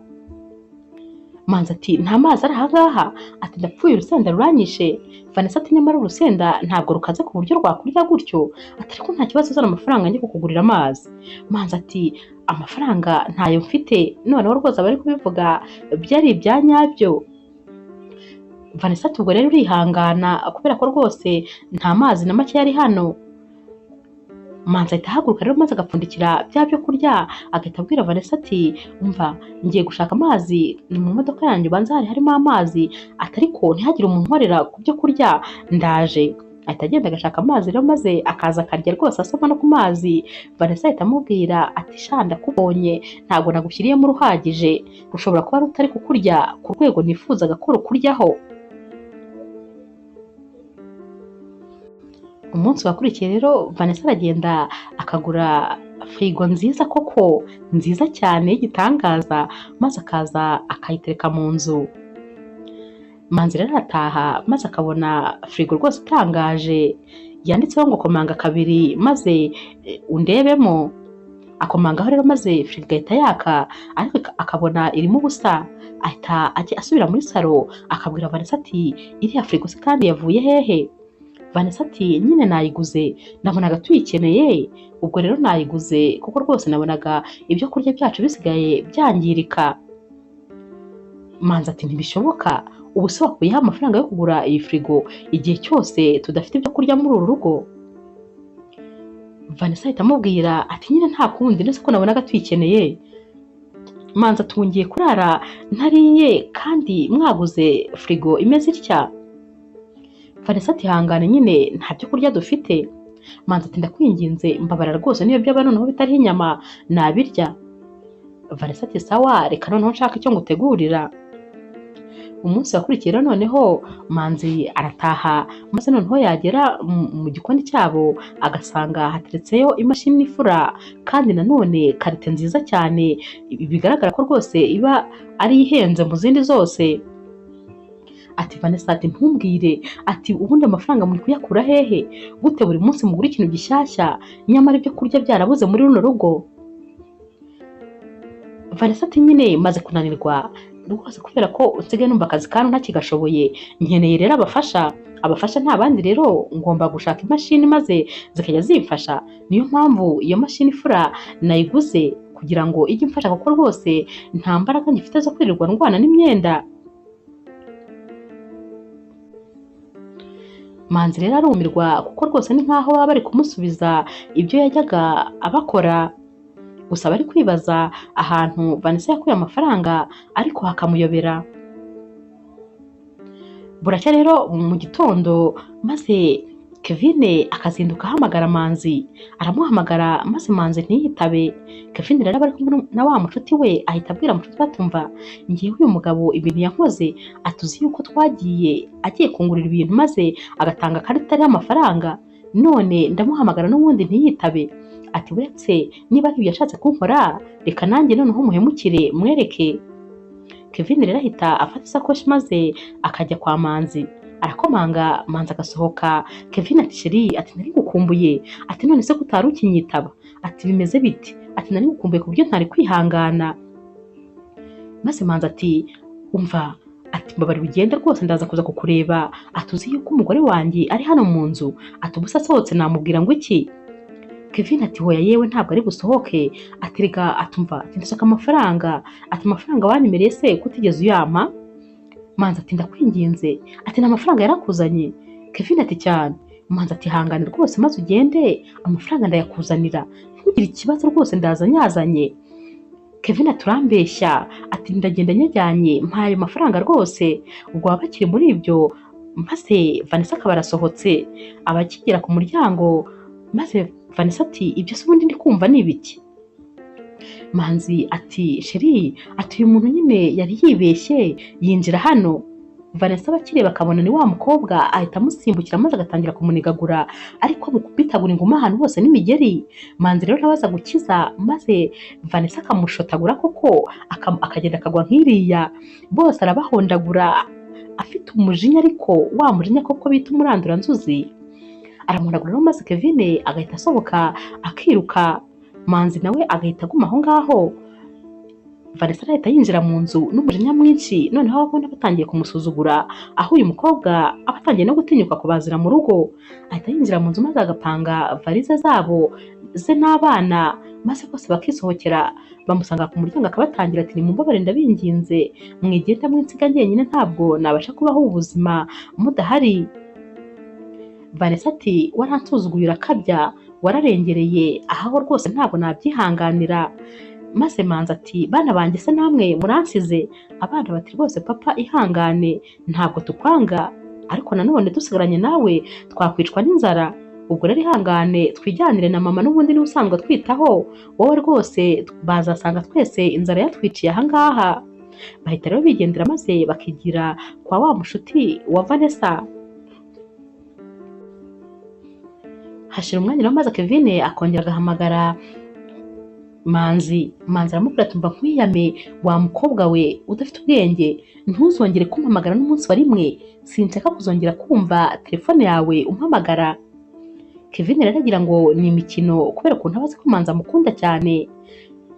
Manzi ati nta mazi ari ahangaha, ati ndapfuye urusenda ruranyishe. Vanessa ati nyamara urusenda ntabwo rukaze ku buryo rwakurya gutyo, ati ariko nta kibazo uzana amafaranga njye kukugurira amazi. Manzi ati amafaranga ntayo mfite, noneho rwose abari kubivuga byari ibya nyabyo. Vanessa ati ubwo rero urihangana kubera ko rwose nta mazi na make yari hano. Manzi ahita ahaguruka rero maze agapfundikira bya byo kurya, agahita abwira Vanessa ati umva ngiye gushaka amazi ni mu modoka yanjye ubanza hari harimo amazi, ati ariko ntihagire umuntu unkorera ku byo kurya ndaje. Ahita agenda agashaka amazi rero maze akaza akarya rwose asoma no ku mazi. Vanessa ahita amubwira ati sha ndakubonye ntabwo nagushyiriyemo uruhagije, rushobora kuba rutari kukurya ku rwego nifuzaga ko rukuryaho. Umunsi wakurikiye rero Vanessa aragenda akagura firigo nziza koko nziza cyane y'igitangaza, maze akaza akayitereka mu nzu. Manzi rero arataha maze akabona firigo rwose itangaje yanditseho ngo komanga kabiri maze undebemo. Akomangaho rero maze firigo igahita yaka, ariko akabona irimo ubusa. Ahita ajya asubira muri salo akabwira Vanessa ati iriya firigo se kandi yavuye hehe? Vanessa ati nyine nayiguze nabonaga tuyikeneye, ubwo rero nayiguze kuko rwose nabonaga ibyo kurya byacu bisigaye byangirika. Manzi ati ntibishoboka, ubu se wakuyeho amafaranga yo kugura iyi firigo igihe cyose tudafite ibyo kurya muri uru rugo? Vanessa ahita amubwira ati nyine nta kundi ndetse ko nabonaga tuyikeneye. Manzi ati ngiye kurara ntariye kandi mwaguze firigo imeze itya? Vanessa ati hangane nyine nta byo kurya dufite. Manzi ati ndakwinginze mbabara rwose niyo byaba noneho bitariho inyama nabirya. Vanessa ati sawa reka noneho nshaka icyo ngutegurira. Umunsi wakurikiye rero noneho Manzi arataha maze noneho yagera mu gikoni cyabo agasanga hateretseyo imashini ifura kandi nanone karite nziza cyane, bigaragara ko rwose iba ari ihenze mu zindi zose. Ati Vanessa ati ntumbwire, ati ubundi amafaranga muri kuyakura hehe? Gute buri munsi mugura ikintu gishyashya nyamara ibyo kurya byarabuze muri runo rugo? Vanessa ati nyine maze kunanirwa rwose kubera ko nsigaye numva akazi kano ntakigashoboye, nkeneye rero abafasha. Abafasha nta bandi rero, ngomba gushaka imashini maze zikajya zimfasha. Niyo mpamvu iyo mashini ifura nayiguze kugira ngo ijye imfasha, kuko rwose nta mbaraga ngifite zo kwirirwa ndwana n'imyenda. Manzi rero arumirwa kuko rwose ni nkaho baba bari kumusubiza ibyo yajyaga abakora. Gusa bari kwibaza ahantu Vanessa yakuye amafaranga ariko hakamuyobera. Buracya rero mu gitondo maze Kevin akazinduka ahamagara Manzi, aramuhamagara maze Manzi ntiyitabe. Kevin rero aba ari kumwe na wa mucuti we, ahita abwira mucuti we atumva ngewe uyu mugabo ibintu yankoze, atuzi yuko twagiye agiye kungurira ibintu maze agatanga karita y'amafaranga, none ndamuhamagara n'ubundi ntiyitabe. Ati uretse niba ari ibyo yashatse kunkora, reka nanjye noneho muhemukire mwereke. Kevin rero ahita afata isakoshi maze akajya kwa Manzi, arakomanga, Manzi agasohoka. Kevin ati chérie, ati nari ngukumbuye, ati none se ko utari ukinyitaba, ati bimeze bite, ati nari ngukumbuye ku buryo ntari kwihangana. Maze Manzi ati umva, ati mbabarira ugende rwose ndaza kuza kukureba, ati uzi yuko umugore wanjye ari hano mu nzu, ati ubusa asohotse namubwira ngo iki? Kevin ati hoya yewe ntabwo ari busohoke, ati rega atumva ati ndashaka amafaranga, ati amafaranga wanyemereye se kutigeze uyampa? Manzi ati ndakwinginze, ati nta mafaranga yarakuzanye? Kevin ati cyane. Manzi ati hangane rwose maze ugende, amafaranga ndayakuzanira, ntugire ikibazo rwose ndaza nyazanye. Kevin ati urambeshya, ati ndagenda nyajyanye, mpaye amafaranga rwose. Ubwo baba bakiri muri ibyo maze Vanessa akaba arasohotse, aba akigera ku muryango maze Vanessa ati ibyo se ubundi ndi kumva ni ibiki? Manzi ati chérie, ati uyu muntu nyine yari yibeshye yinjira hano. Vanessa abakireba akabona ni wa mukobwa, ahita amusimbukira maze agatangira kumunigagura, ariko amukubitagura inguma ahantu hose n'imigeri. Manzi rero nawe aza gukiza maze Vanessa akamushotagura koko, akagenda akagwa nk'iriya, bose arabahondagura afite umujinya, ariko wa mujinya koko bita umuranduranzuzi. Aramuhondagura rero maze Kevin agahita asohoka akiruka, Manzi nawe agahita aguma aho ngaho. Vanessa arahita yinjira mu nzu n'umujinya mwinshi, noneho ababona batangiye kumusuzugura, aho uyu mukobwa aba atangiye no gutinyuka kubazira mu rugo. Ahita yinjira mu nzu maze agapanga varize zabo ze n'abana, maze bose bakisohokera. Bamusanga ku muryango akabatangira ati nimumbabare ndabinginze, mwigenda mwinsiga njyenyine ntabwo nabasha kubaho ubuzima mudahari. Vanessa ati waransuzuguye urakabya, wararengereye, ahaho rwose ntabwo nabyihanganira. Maze Manzi ati bana banjye se namwe muransize? Abana bati rwose papa ihangane, ntabwo tukwanga, ariko nanone dusigaranye nawe twakwicwa n'inzara, ubwo rero ihangane twijyanire na mama n'ubundi niwe usanzwe twitaho, wowe rwose bazasanga twese inzara yatwiciye aha ngaha. Bahita rero bigendera maze bakigira kwa wa mushuti wa Vanessa. Hashira umwanya rero maze Kevin akongera agahamagara Manzi. Manzi aramubwira ati mba nkwiyame wa mukobwa we udafite ubwenge, ntuzongere kumpamagara n'umunsi wa rimwe, sinshaka kuzongera kumva telefone yawe umpamagara. Kevin rero agira ngo ni imikino kubera ukuntu aba azi ko Manzi amukunda cyane.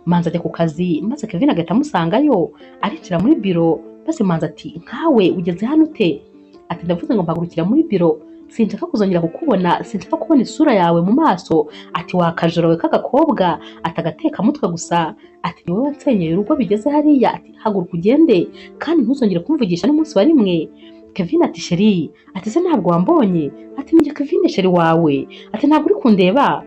Manzi ajya ku kazi maze Kevin agahita amusangayo, arinjira muri biro maze Manzi ati nkawe ugeze hano ute? Ati ndavuze ngo mpagurukira muri biro, sinshaka kuzongera kukubona, sinshaka kubona isura yawe mu maso. Ati wakajoro we k'agakobwa, ati agatekamutwe gusa, ati ni wowe wansenyeye urugo bigeze hariya, ati haguruka ugende kandi ntuzongere kumvugisha n'umunsi wa rimwe. Kevin ati chérie, ati se ntabwo wambonye? Ati ninjye Kevin chéri wawe, ati ntabwo uri kundeba?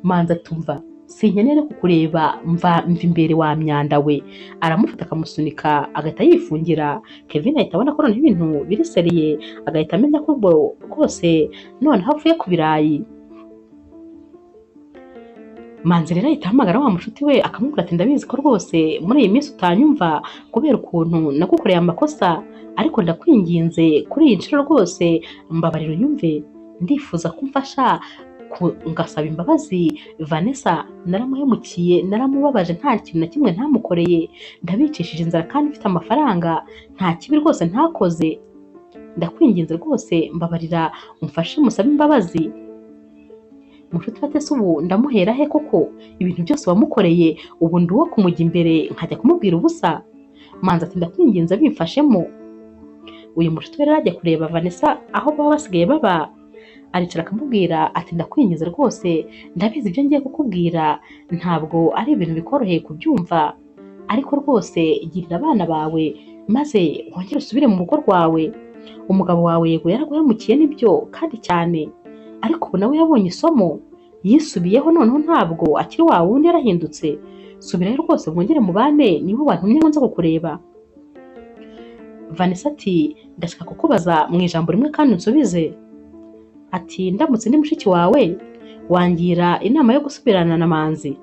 Manzi atumva sinkeneye no kukureba, mva imbere wa myanda we. Aramufata akamusunika agahita yifungira. Kevin ahita abona ko noneho ibintu biri sérieux, agahita amenya ko rwose noneho avuye ku birayi. Manzi rero ahita ahamagara wa mushuti we akamubwira ati ndabizi ko rwose muri iyi minsi utanyumva kubera ukuntu nagukoreye amakosa, ariko ndakwinginze kuri iyi nshuro rwose mbabarira unyumve, ndifuza ko umfasha ngasaba imbabazi Vanessa, naramuhemukiye, naramubabaje, nta kintu na kimwe ntamukoreye, ndabicishije inzara kandi mfite amafaranga, nta kibi rwose ntakoze. Ndakwinginze rwose mbabarira umfashe musabe imbabazi. Mushuti we ati ese ubu ndamuhera he koko? Ibintu byose wamukoreye ubu ndi uwo kumujya imbere nkajya kumubwira ubusa? Manzi ati ndakwinginze bimfashemo. Uyu mushuti we rero ajya kureba Vanessa aho baba basigaye baba, aricara akamubwira ati ndakwinginze rwose, ndabizi ibyo ngiye kukubwira ntabwo ari ibintu bikoroheye kubyumva, ariko rwose girira abana bawe maze wongere usubire mu rugo rwawe. Umugabo wawe yego yaraguhemukiye nibyo kandi cyane, ariko ubu nawe yabonye isomo, yisubiyeho noneho ntabwo akiri wa wundi, yarahindutse. Subirayo rwose mwongere mubane, niwe wantumye ngo nze kukureba. Vanessa ati ndashaka kukubaza mu ijambo rimwe kandi unsubize. Ati ndamutse ndi mushiki wawe wangira inama yo gusubirana na Manzi?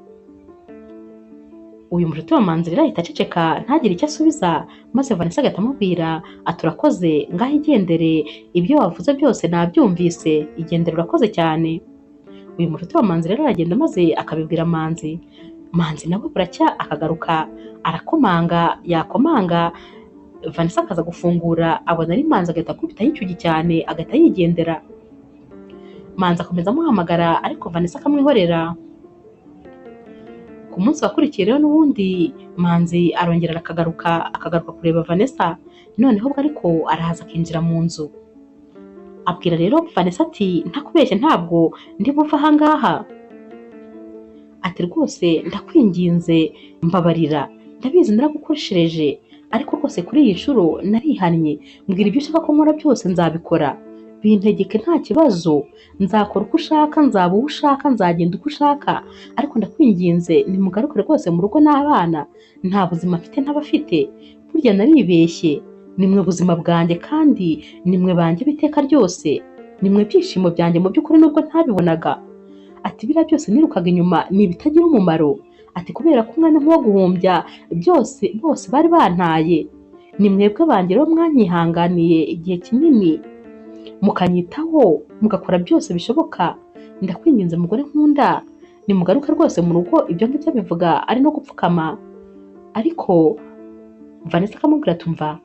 Uyu mushuti wa Manzi rero ahita aceceka ntagire icyo asubiza, maze Vanessa agahita amubwira ati urakoze, ngaho igendere, ibyo wavuze byose nabyumvise, igendere urakoze cyane. Uyu mushuti wa Manzi rero aragenda maze akabibwira Manzi. Manzi nawe buracya akagaruka arakomanga, yakomanga Vanessa akaza gufungura, abona ari Manzi agahita akubitaho icyugi cyane agahita yigendera. Manzi akomeza amuhamagara ariko Vanessa akamwihorera. Ku munsi wakurikiye rero n'ubundi Manzi arongera akagaruka kureba Vanessa, noneho ubwo ariko arahaza akinjira mu nzu. Abwira rero Vanessa ati ntakubeshye ntabwo ndi buve aha ngaha. Ati rwose ndakwinginze mbabarira, ndabizi naragukoreshereje, ariko rwose kuri iyi nshuro narihannye, mbwira ibyo ushaka ko nkora byose nzabikora, bintegeke nta kibazo, nzakora uko ushaka, nzaba uwo ushaka, nzagenda uko ushaka, ariko ndakwinginze nimugaruke rwose mu rugo n'abana, nta buzima mfite ntabafite, burya naribeshye, nimwe buzima bwanjye kandi nimwe banjye b'iteka ryose, nimwe byishimo byanjye mu by'ukuri nubwo ntabibonaga. Ati biriya byose nirukaga inyuma ni ibitagira umumaro, ati kubera ko umwanya nk'uwo guhumbya byose bose bari bantaye, ni mwebwe banjye rero mwanyihanganiye igihe kinini mukanyitaho mugakora byose bishoboka, ndakwinginze mugore nkunda nimugaruke rwose mu rugo. Ibyo ngibyo bivuga ari no gupfukama, ariko Vanessa akamubwira ati umva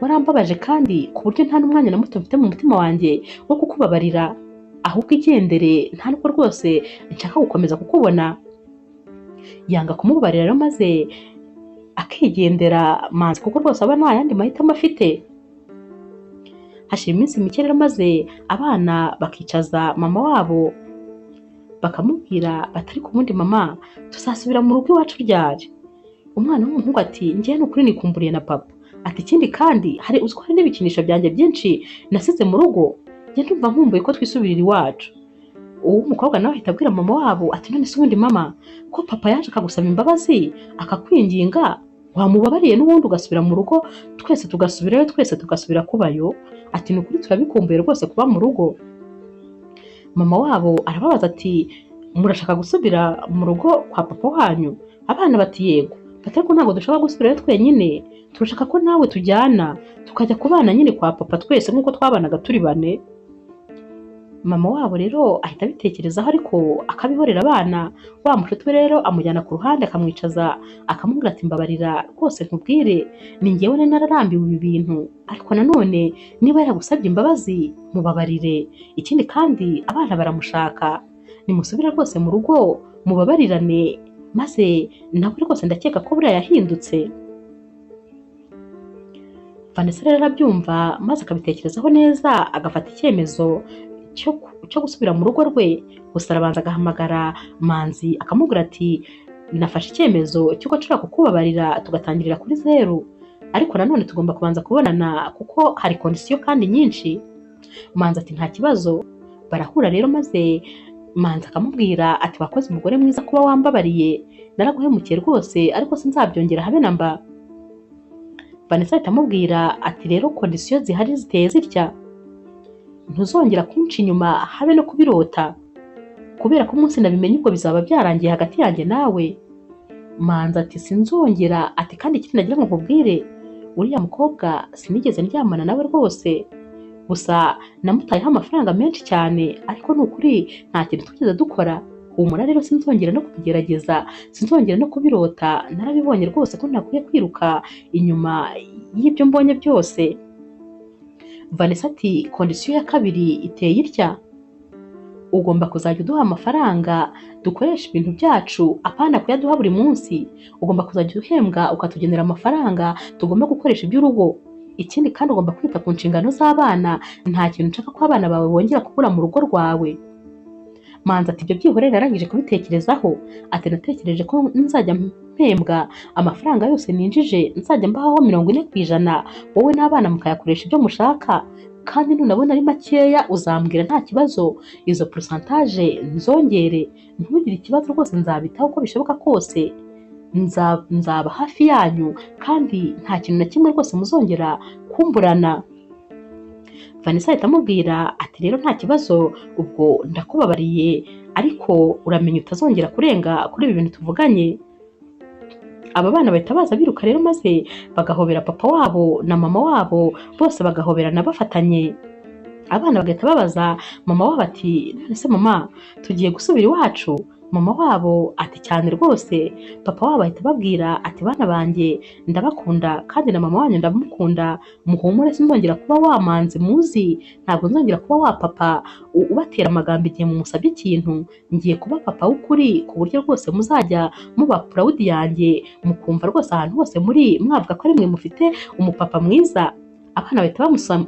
warambabaje kandi ku buryo nta n'umwanya na muto mfite mu mutima wanjye wo kukubabarira, ahubwo igendere nta nubwo rwose nshaka gukomeza kukubona. Yanga kumubabarira rero maze akigendera Manzi kuko rwose aba nta yandi mahitamo afite. Hashira iminsi mike rero maze abana bakicaza mama wabo bakamubwira bati ariko ubundi mama tuzasubira mu rugo iwacu ryari? Umwana w'umuhungu ati njyewe ni ukuri nikumburiye na papa. Ati ikindi kandi hari uziko hari n'ibikinisho byanjye byinshi nasize mu rugo, njye ndumva nkumbuye ko twisubirira iwacu. Uwo mukobwa nawe ahita abwira mama wabo ati none se ubundi mama ko papa yaje akagusaba imbabazi akakwinginga wamubabariye n'ubundi ugasubira mu rugo twese tugasubirayo twese tugasubira kubayo? Ati ni ukuri turabikumbuye rwose kuba mu rugo. Mama wabo arababaza ati murashaka gusubira mu rugo kwa papa wanyu? Abana bati yego. Bati ariko ntabwo dushaka gusubirayo twenyine, turashaka ko nawe tujyana tukajya kubana nyine kwa papa twese nk'uko twabanaga turi bane. Mama wabo rero ahita abitekerezaho ariko akabihorera abana. Wa mushuti we rero amujyana ku ruhande akamwicaza akamubwira ati mbabarira rwose nkubwire, ni njyewe nari nararambiwe ibi bintu, ariko nanone niba yaragusabye imbabazi mubabarire, ikindi kandi abana baramushaka, nimusubire rwose mu rugo mubabarirane, maze nawe rwose ndakeka ko buriya yahindutse. Vanessa rero arabyumva maze akabitekerezaho neza agafata icyemezo cyo gusubira mu rugo rwe. Gusa arabanza agahamagara Manzi akamubwira ati nafashe icyemezo cy'uko nshobora kukubabarira tugatangirira kuri zeru, ariko nanone tugomba kubanza kubonana kuko hari kondisiyo kandi nyinshi. Manzi ati nta kibazo. Barahura rero maze Manzi akamubwira ati wakoze umugore mwiza kuba wambabariye, naraguhemukiye rwose ariko sinzabyongera habe na mba. Vanessa ahita amubwira ati rero kondisiyo zihari ziteye zitya, ntuzongera kunca inyuma habe no kubirota, kubera ko umunsi nabimenye ubwo bizaba byarangiye hagati yanjye nawe. Manzi ati sinzongera, ati kandi ikindi nagira ngo nkubwire, uriya mukobwa sinigeze ndyamana nawe rwose, gusa namutayeho amafaranga menshi cyane, ariko ni ukuri nta kintu twigeze dukora. Humura rero sinzongera no kubigerageza, sinzongera no kubirota, narabibonye rwose ko ntakwiye kwiruka inyuma y'ibyo mbonye byose. Vanessa ati condition ya kabiri iteye itya, ugomba kuzajya uduha amafaranga dukoresha ibintu byacu, apana kuyaduha buri munsi. Ugomba kuzajya uhembwa ukatugenera amafaranga tugomba gukoresha iby'urugo. Ikindi kandi ugomba kwita ku nshingano z'abana, nta kintu nshaka ko abana bawe bongera kubura mu rugo rwawe. Manzi ati ibyo byihorere narangije kubitekerezaho, ati natekereje ko nzajya mpembwa amafaranga yose ninjije nzajya mbahaho 40%, wowe n'abana mukayakoresha ibyo mushaka, kandi nunabona ari makeya uzambwira nta kibazo, izo pourcentage nzongere, ntugire ikibazo rwose nzabitaho uko bishoboka kose, nzaba hafi yanyu kandi nta kintu na kimwe rwose muzongera kumburana. Vanessa ahita amubwira ati rero nta kibazo, ubwo ndakubabariye, ariko uramenya utazongera kurenga kuri ibi bintu tuvuganye. Aba bana bahita baza biruka rero maze bagahobera papa wabo na mama wabo, bose bagahoberana bafatanye. Abana bagahita babaza mama wabo ati none se mama tugiye gusubira iwacu? Mama wabo ati cyane rwose. Papa wabo ahita ababwira ati bana banjye ndabakunda kandi na mama wanyu ndamukunda, muhumure sinzongera kuba wa Manzi muzi, ntabwo nzongera kuba wa papa ubatera amagambo igihe mumusabye ikintu, ngiye kuba papa w'ukuri ku buryo rwose muzajya muba proud yanjye, mukumva rwose ahantu hose muri mwavuga ko ari mwe mufite umupapa mwiza. Abana bahita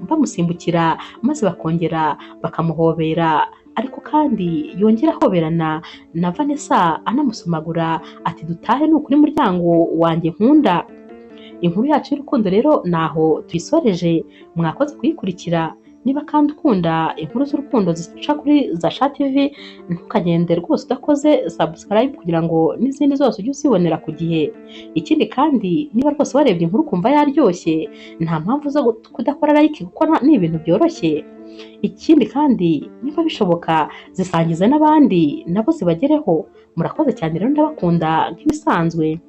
bamusimbukira maze bakongera bakamuhobera, ariko kandi yongera ahoberana na Vanessa anamusomagura ati dutahe ni ukuri muryango wanjye nkunda. Inkuru yacu y'urukundo rero naho tuyisoreje, mwakoze kuyikurikira. Niba kandi ukunda inkuru z'urukundo zica kuri Zasha TV, ntukagende rwose udakoze subscribe kugira ngo n'izindi zose ujye uzibonera ku gihe. Ikindi kandi niba rwose warebye inkuru ukumva yaryoshye, nta mpamvu zo kudakora like kuko ni ibintu byoroshye. Ikindi kandi niba bishoboka zisangize n'abandi nabo zibagereho. Murakoze cyane rero ndabakunda nk'ibisanzwe.